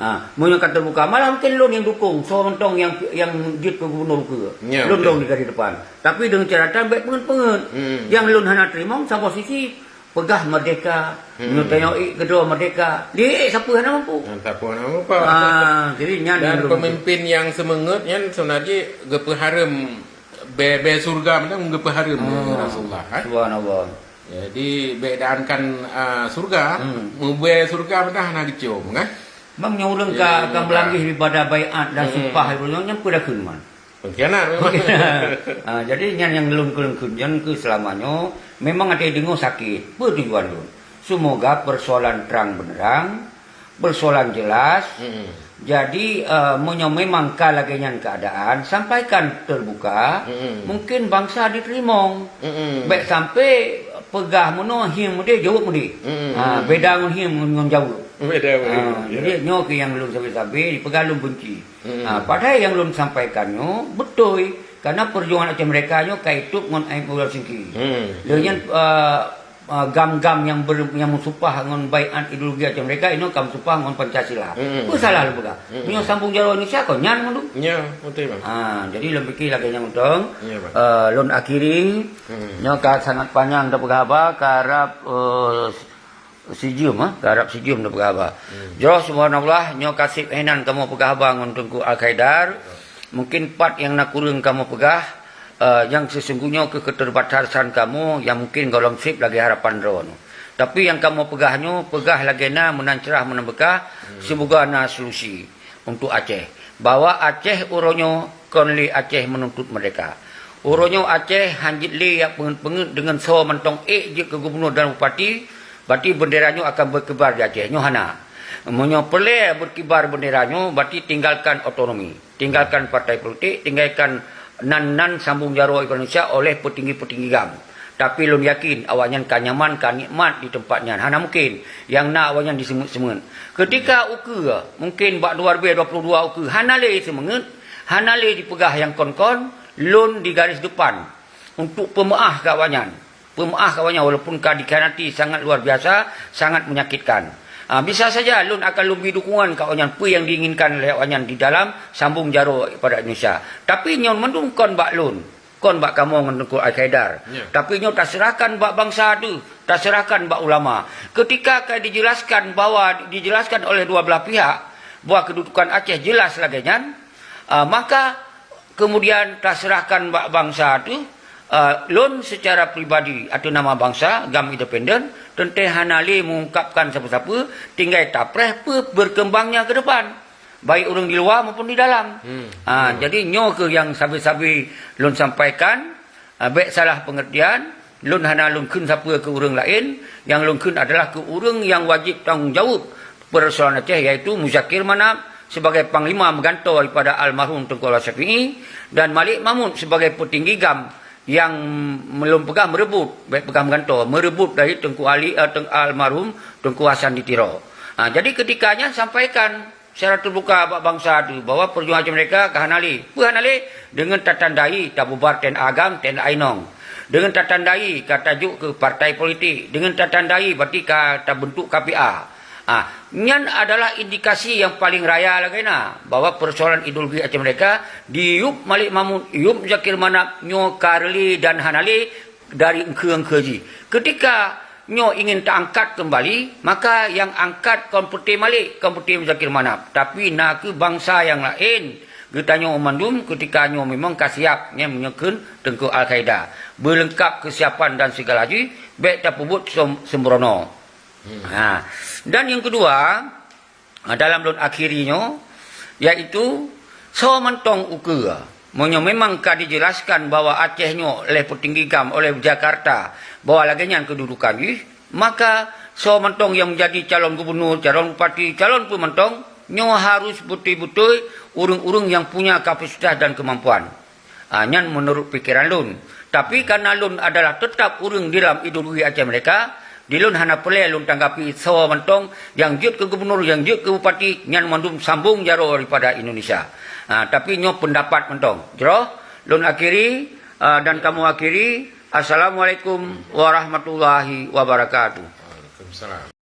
Ha, meunyoe ka teubuka, malah mungkin lôn nyang dukung, soe mantong nyang, nyang jeuet keu gubernur ukeue. Lôn dong di garis depan. Tapi deungon catatan bèk peungeuet-peungeuet. Nyang lôn hana teurimong, saboh sisi peugah merdeka, meunyoe tanyoe ék keudroe merdeka, di ék sapeue hana mampu. Sapeue hana mampu. Ah, jadi nyan nyang lôn peumimpin nyang seumeungeut nyan sebenarnya geupeuhareuem bèe, bèe syurga mantong geupeuhareuem lé Rasulullah, eh. Subhanallah. Jadi, bèk daankan, ah, syurga, meubèe syurga mantong hana geucium, kan? Bang, nyoe ureueng ka, ka meulangkah daripada baiat dan sumpah, nyoe nyang peue dakheun man? Pengkhianat memang. Ah, jadi nyan nyang lôn kheun, nyan keuh seulama nyoe memang até deungoe sakét. Peue tujuan lôn? Semoga persoalan terang benderang, persoalan jelas. Jadi, eh, meunyoe memang ka lagèe nyan keuadaan, sampaikan terbuka. Mungkin bansa diteurimong. Bèk sampai peugah meunoe, hieng meudeh, jaweueb meudeh. Ha, beda ngon hieng ngon, ngon jaweueb. Beda ngon hieng. Ha, jadi nyoe keuh nyang lôn sabe-sabe, dipeugah lôn benci. Ha, padahai nyang lôn sampaikan nyoe beutôi, karena perjuangan Aceh Merdeka nyoe ka itôp ngon M O C K. Lheueh nyan, eh, eh, GAM-GAM nyang ber-, nyang meusumpah ngon baiat ideologi Aceh Merdeka, inoe ka meusumpah ngon Pancasila. Peue salah lôn peugah? Meunyoe sambong jaroe Indonesia, kon nyan mandum. Ya, beutôi, Bang. Ha, jadi lôn pike lagèe nyan mantong. Ya, Bang. Eh, lôn akhiri. Nyoe ka sangat panyang tapeugah haba, karab, eh, sijeuem, ha? Karab sijeuem tapeugah haba. Jroh, subhanallah, nyoe ka seb hinan kamoe peugah haba ngon Teungku Al-Khaidar. Mungkin pat nyang na kureueng kamoe peugah, eh, nyang seusunggoh nyoe keuh keuterbatasan kamoe nyang mungkin gohlom seb lagèe harapan droeneuh. Tapi nyang kamoe peugah nyoe, peugah lagèe na meunan crah meunan beukah, seumoga na solusi untuk Aceh. Bahwa Aceh uroe nyoe kon lé Aceh meununtut merdeka. Uroe nyoe Aceh hanjeuet lé jak peungeuet-peungeuet deungon soe mantong ék jeuet keu gubernur dan bupati, berarti bendera nyoe akan berkibar di Aceh. Nyoe hana. Meunyoe peureulèe berkibar bendera nyoe, berarti tinggalkan otonomi. Tinggalkan partai politik, tinggalkan nan-nan sambong jaroe Indonesia oleh petinggi-petinggi GAM. Tapi lôn yakin awaknyan ka nyaman, ka nikmat di teumpat nyan. Hana mungkin nyang na awaknyan diseumeut-seumeut. Ketika ukeue, mungkin bak dua ribèe dua puluh dua ukeue, hana lé seumeungeut, hana lé jipeugah nyang kon-kon, lôn di garis depan untuk peumeu'ah keu awaknyan. Peumeu'ah keu awaknyan walaupun ka dikhianati sangat luar biasa, sangat menyakitkan. Ah, bisa saja lôn akan lôn bri dukungan keu awaknyan peue nyang diinginkan lé awaknyan di dalam sambong jaroe pada Indonesia. Tapi nyoe mandum kon bak lôn, kon bak kamoe ngon Teungku Al-Khaidar. Ya. Tapi nyoe taseurahkan bak bansa tu, taseurahkan bak ulama. Ketika ka dijelaskan bahwa, dijelaskan oleh dua belah pihak bahwa kedudukan Aceh jelas lagèe nyan, ah, maka kemudian taseurahkan bak bansa tu, eh, lôn secara pribadi atau nama bansa, GAM Independen, teuntèe hana lé mengungkapkan sapeue-sapeue, tinggai tapreh peue berkembangnya ke depan, baik ureueng di luwa maupun di dalam. Ah, jadi nyoe keuh nyang sabe-sabe lôn sampaikan, ah, bèk salah pengertian, lôn hana lôn kheun sapeue keu ureueng laén, nyang lôn kheun adalah keu ureueng nyang wajéb tanggong jaweueb persoalan Aceh, yaitu Muzakir Manaf sebagai panglima meugantoe daripada almarhum Teungku Ahmad Syafi'i dan Malik Mahmud sebagai peutinggi GAM nyang lôn peugah meureubot, bèk peugah meugantoe, meureubot dari Teungku Ali, eh, Teung-, almarhum Teungku Hasan di Tiro. Ha, jadi ketika nyan sampaikan secara terbuka bak bansa tu bahwa perjuangan Aceh Merdeka ka hana lé. Peue hana lé? Deungon tatandai tabubar T N A GAM, T N A inong. Deungon tatandai ka tajok keu partai politik. Deungon tatandai berarti ka tabentuk K P A. Ah, nyan adalah indikasi nyang paleng raya lagèe na bahwa persoalan ideologi Aceh Merdeka diyueb Malik Mahmud, yueb Zakir Manaf nyoe ka reulèe dan hana lé dari engkeue-engkeue jih. Ketika nyoe ingin taangkat keumbali, maka nyang angkat kon peuté Malik, kon peuté Zakir Manaf, tapi na kheueh bansa nyang laén. Geutanyoe mandum ketika nyoe memang ka siap, nyan meunyoe kheun Teungku Al-Qaeda. Beuleungkap keusiapan dan sigala jih, bèk tapeubuet sem-, sembrono. Ha. Dan nyang keudua, ha, dalam lôn akhiri nyoe, yaitu soe mantong ukeue, Meunyoe memang ka dijelaskan bahwa Aceh nyoe oleh peutinggi GAM, oleh Jakarta, bahwa lagée nyan keududukan jih, maka soe mantong nyang menjadi calon gubernur, calon bupati, calon peue mantong, nyoe harus beutôi-beutôi ureuëng-ureuëng nyang punya kapasitas dan keumampuan. Ah, nyan meunurut pikeran lôn. Tapi karena lôn adalah teutap ureuëng di lam ideologi Aceh Merdeka, di lôn hana peureulée lôn tanggapi soe mantong nyang jeuet keu gubernur, nyang jeuet keu bupati, nyan mandum sambong jaroe daripada Indonesia. Ah, tapi nyoe pendapat mantong. Jroh, lôn akhiri, ah, dan kamoe akhiri. Assalamualaikum warahmatullahi wabarakatuh. Waalaikumsalam.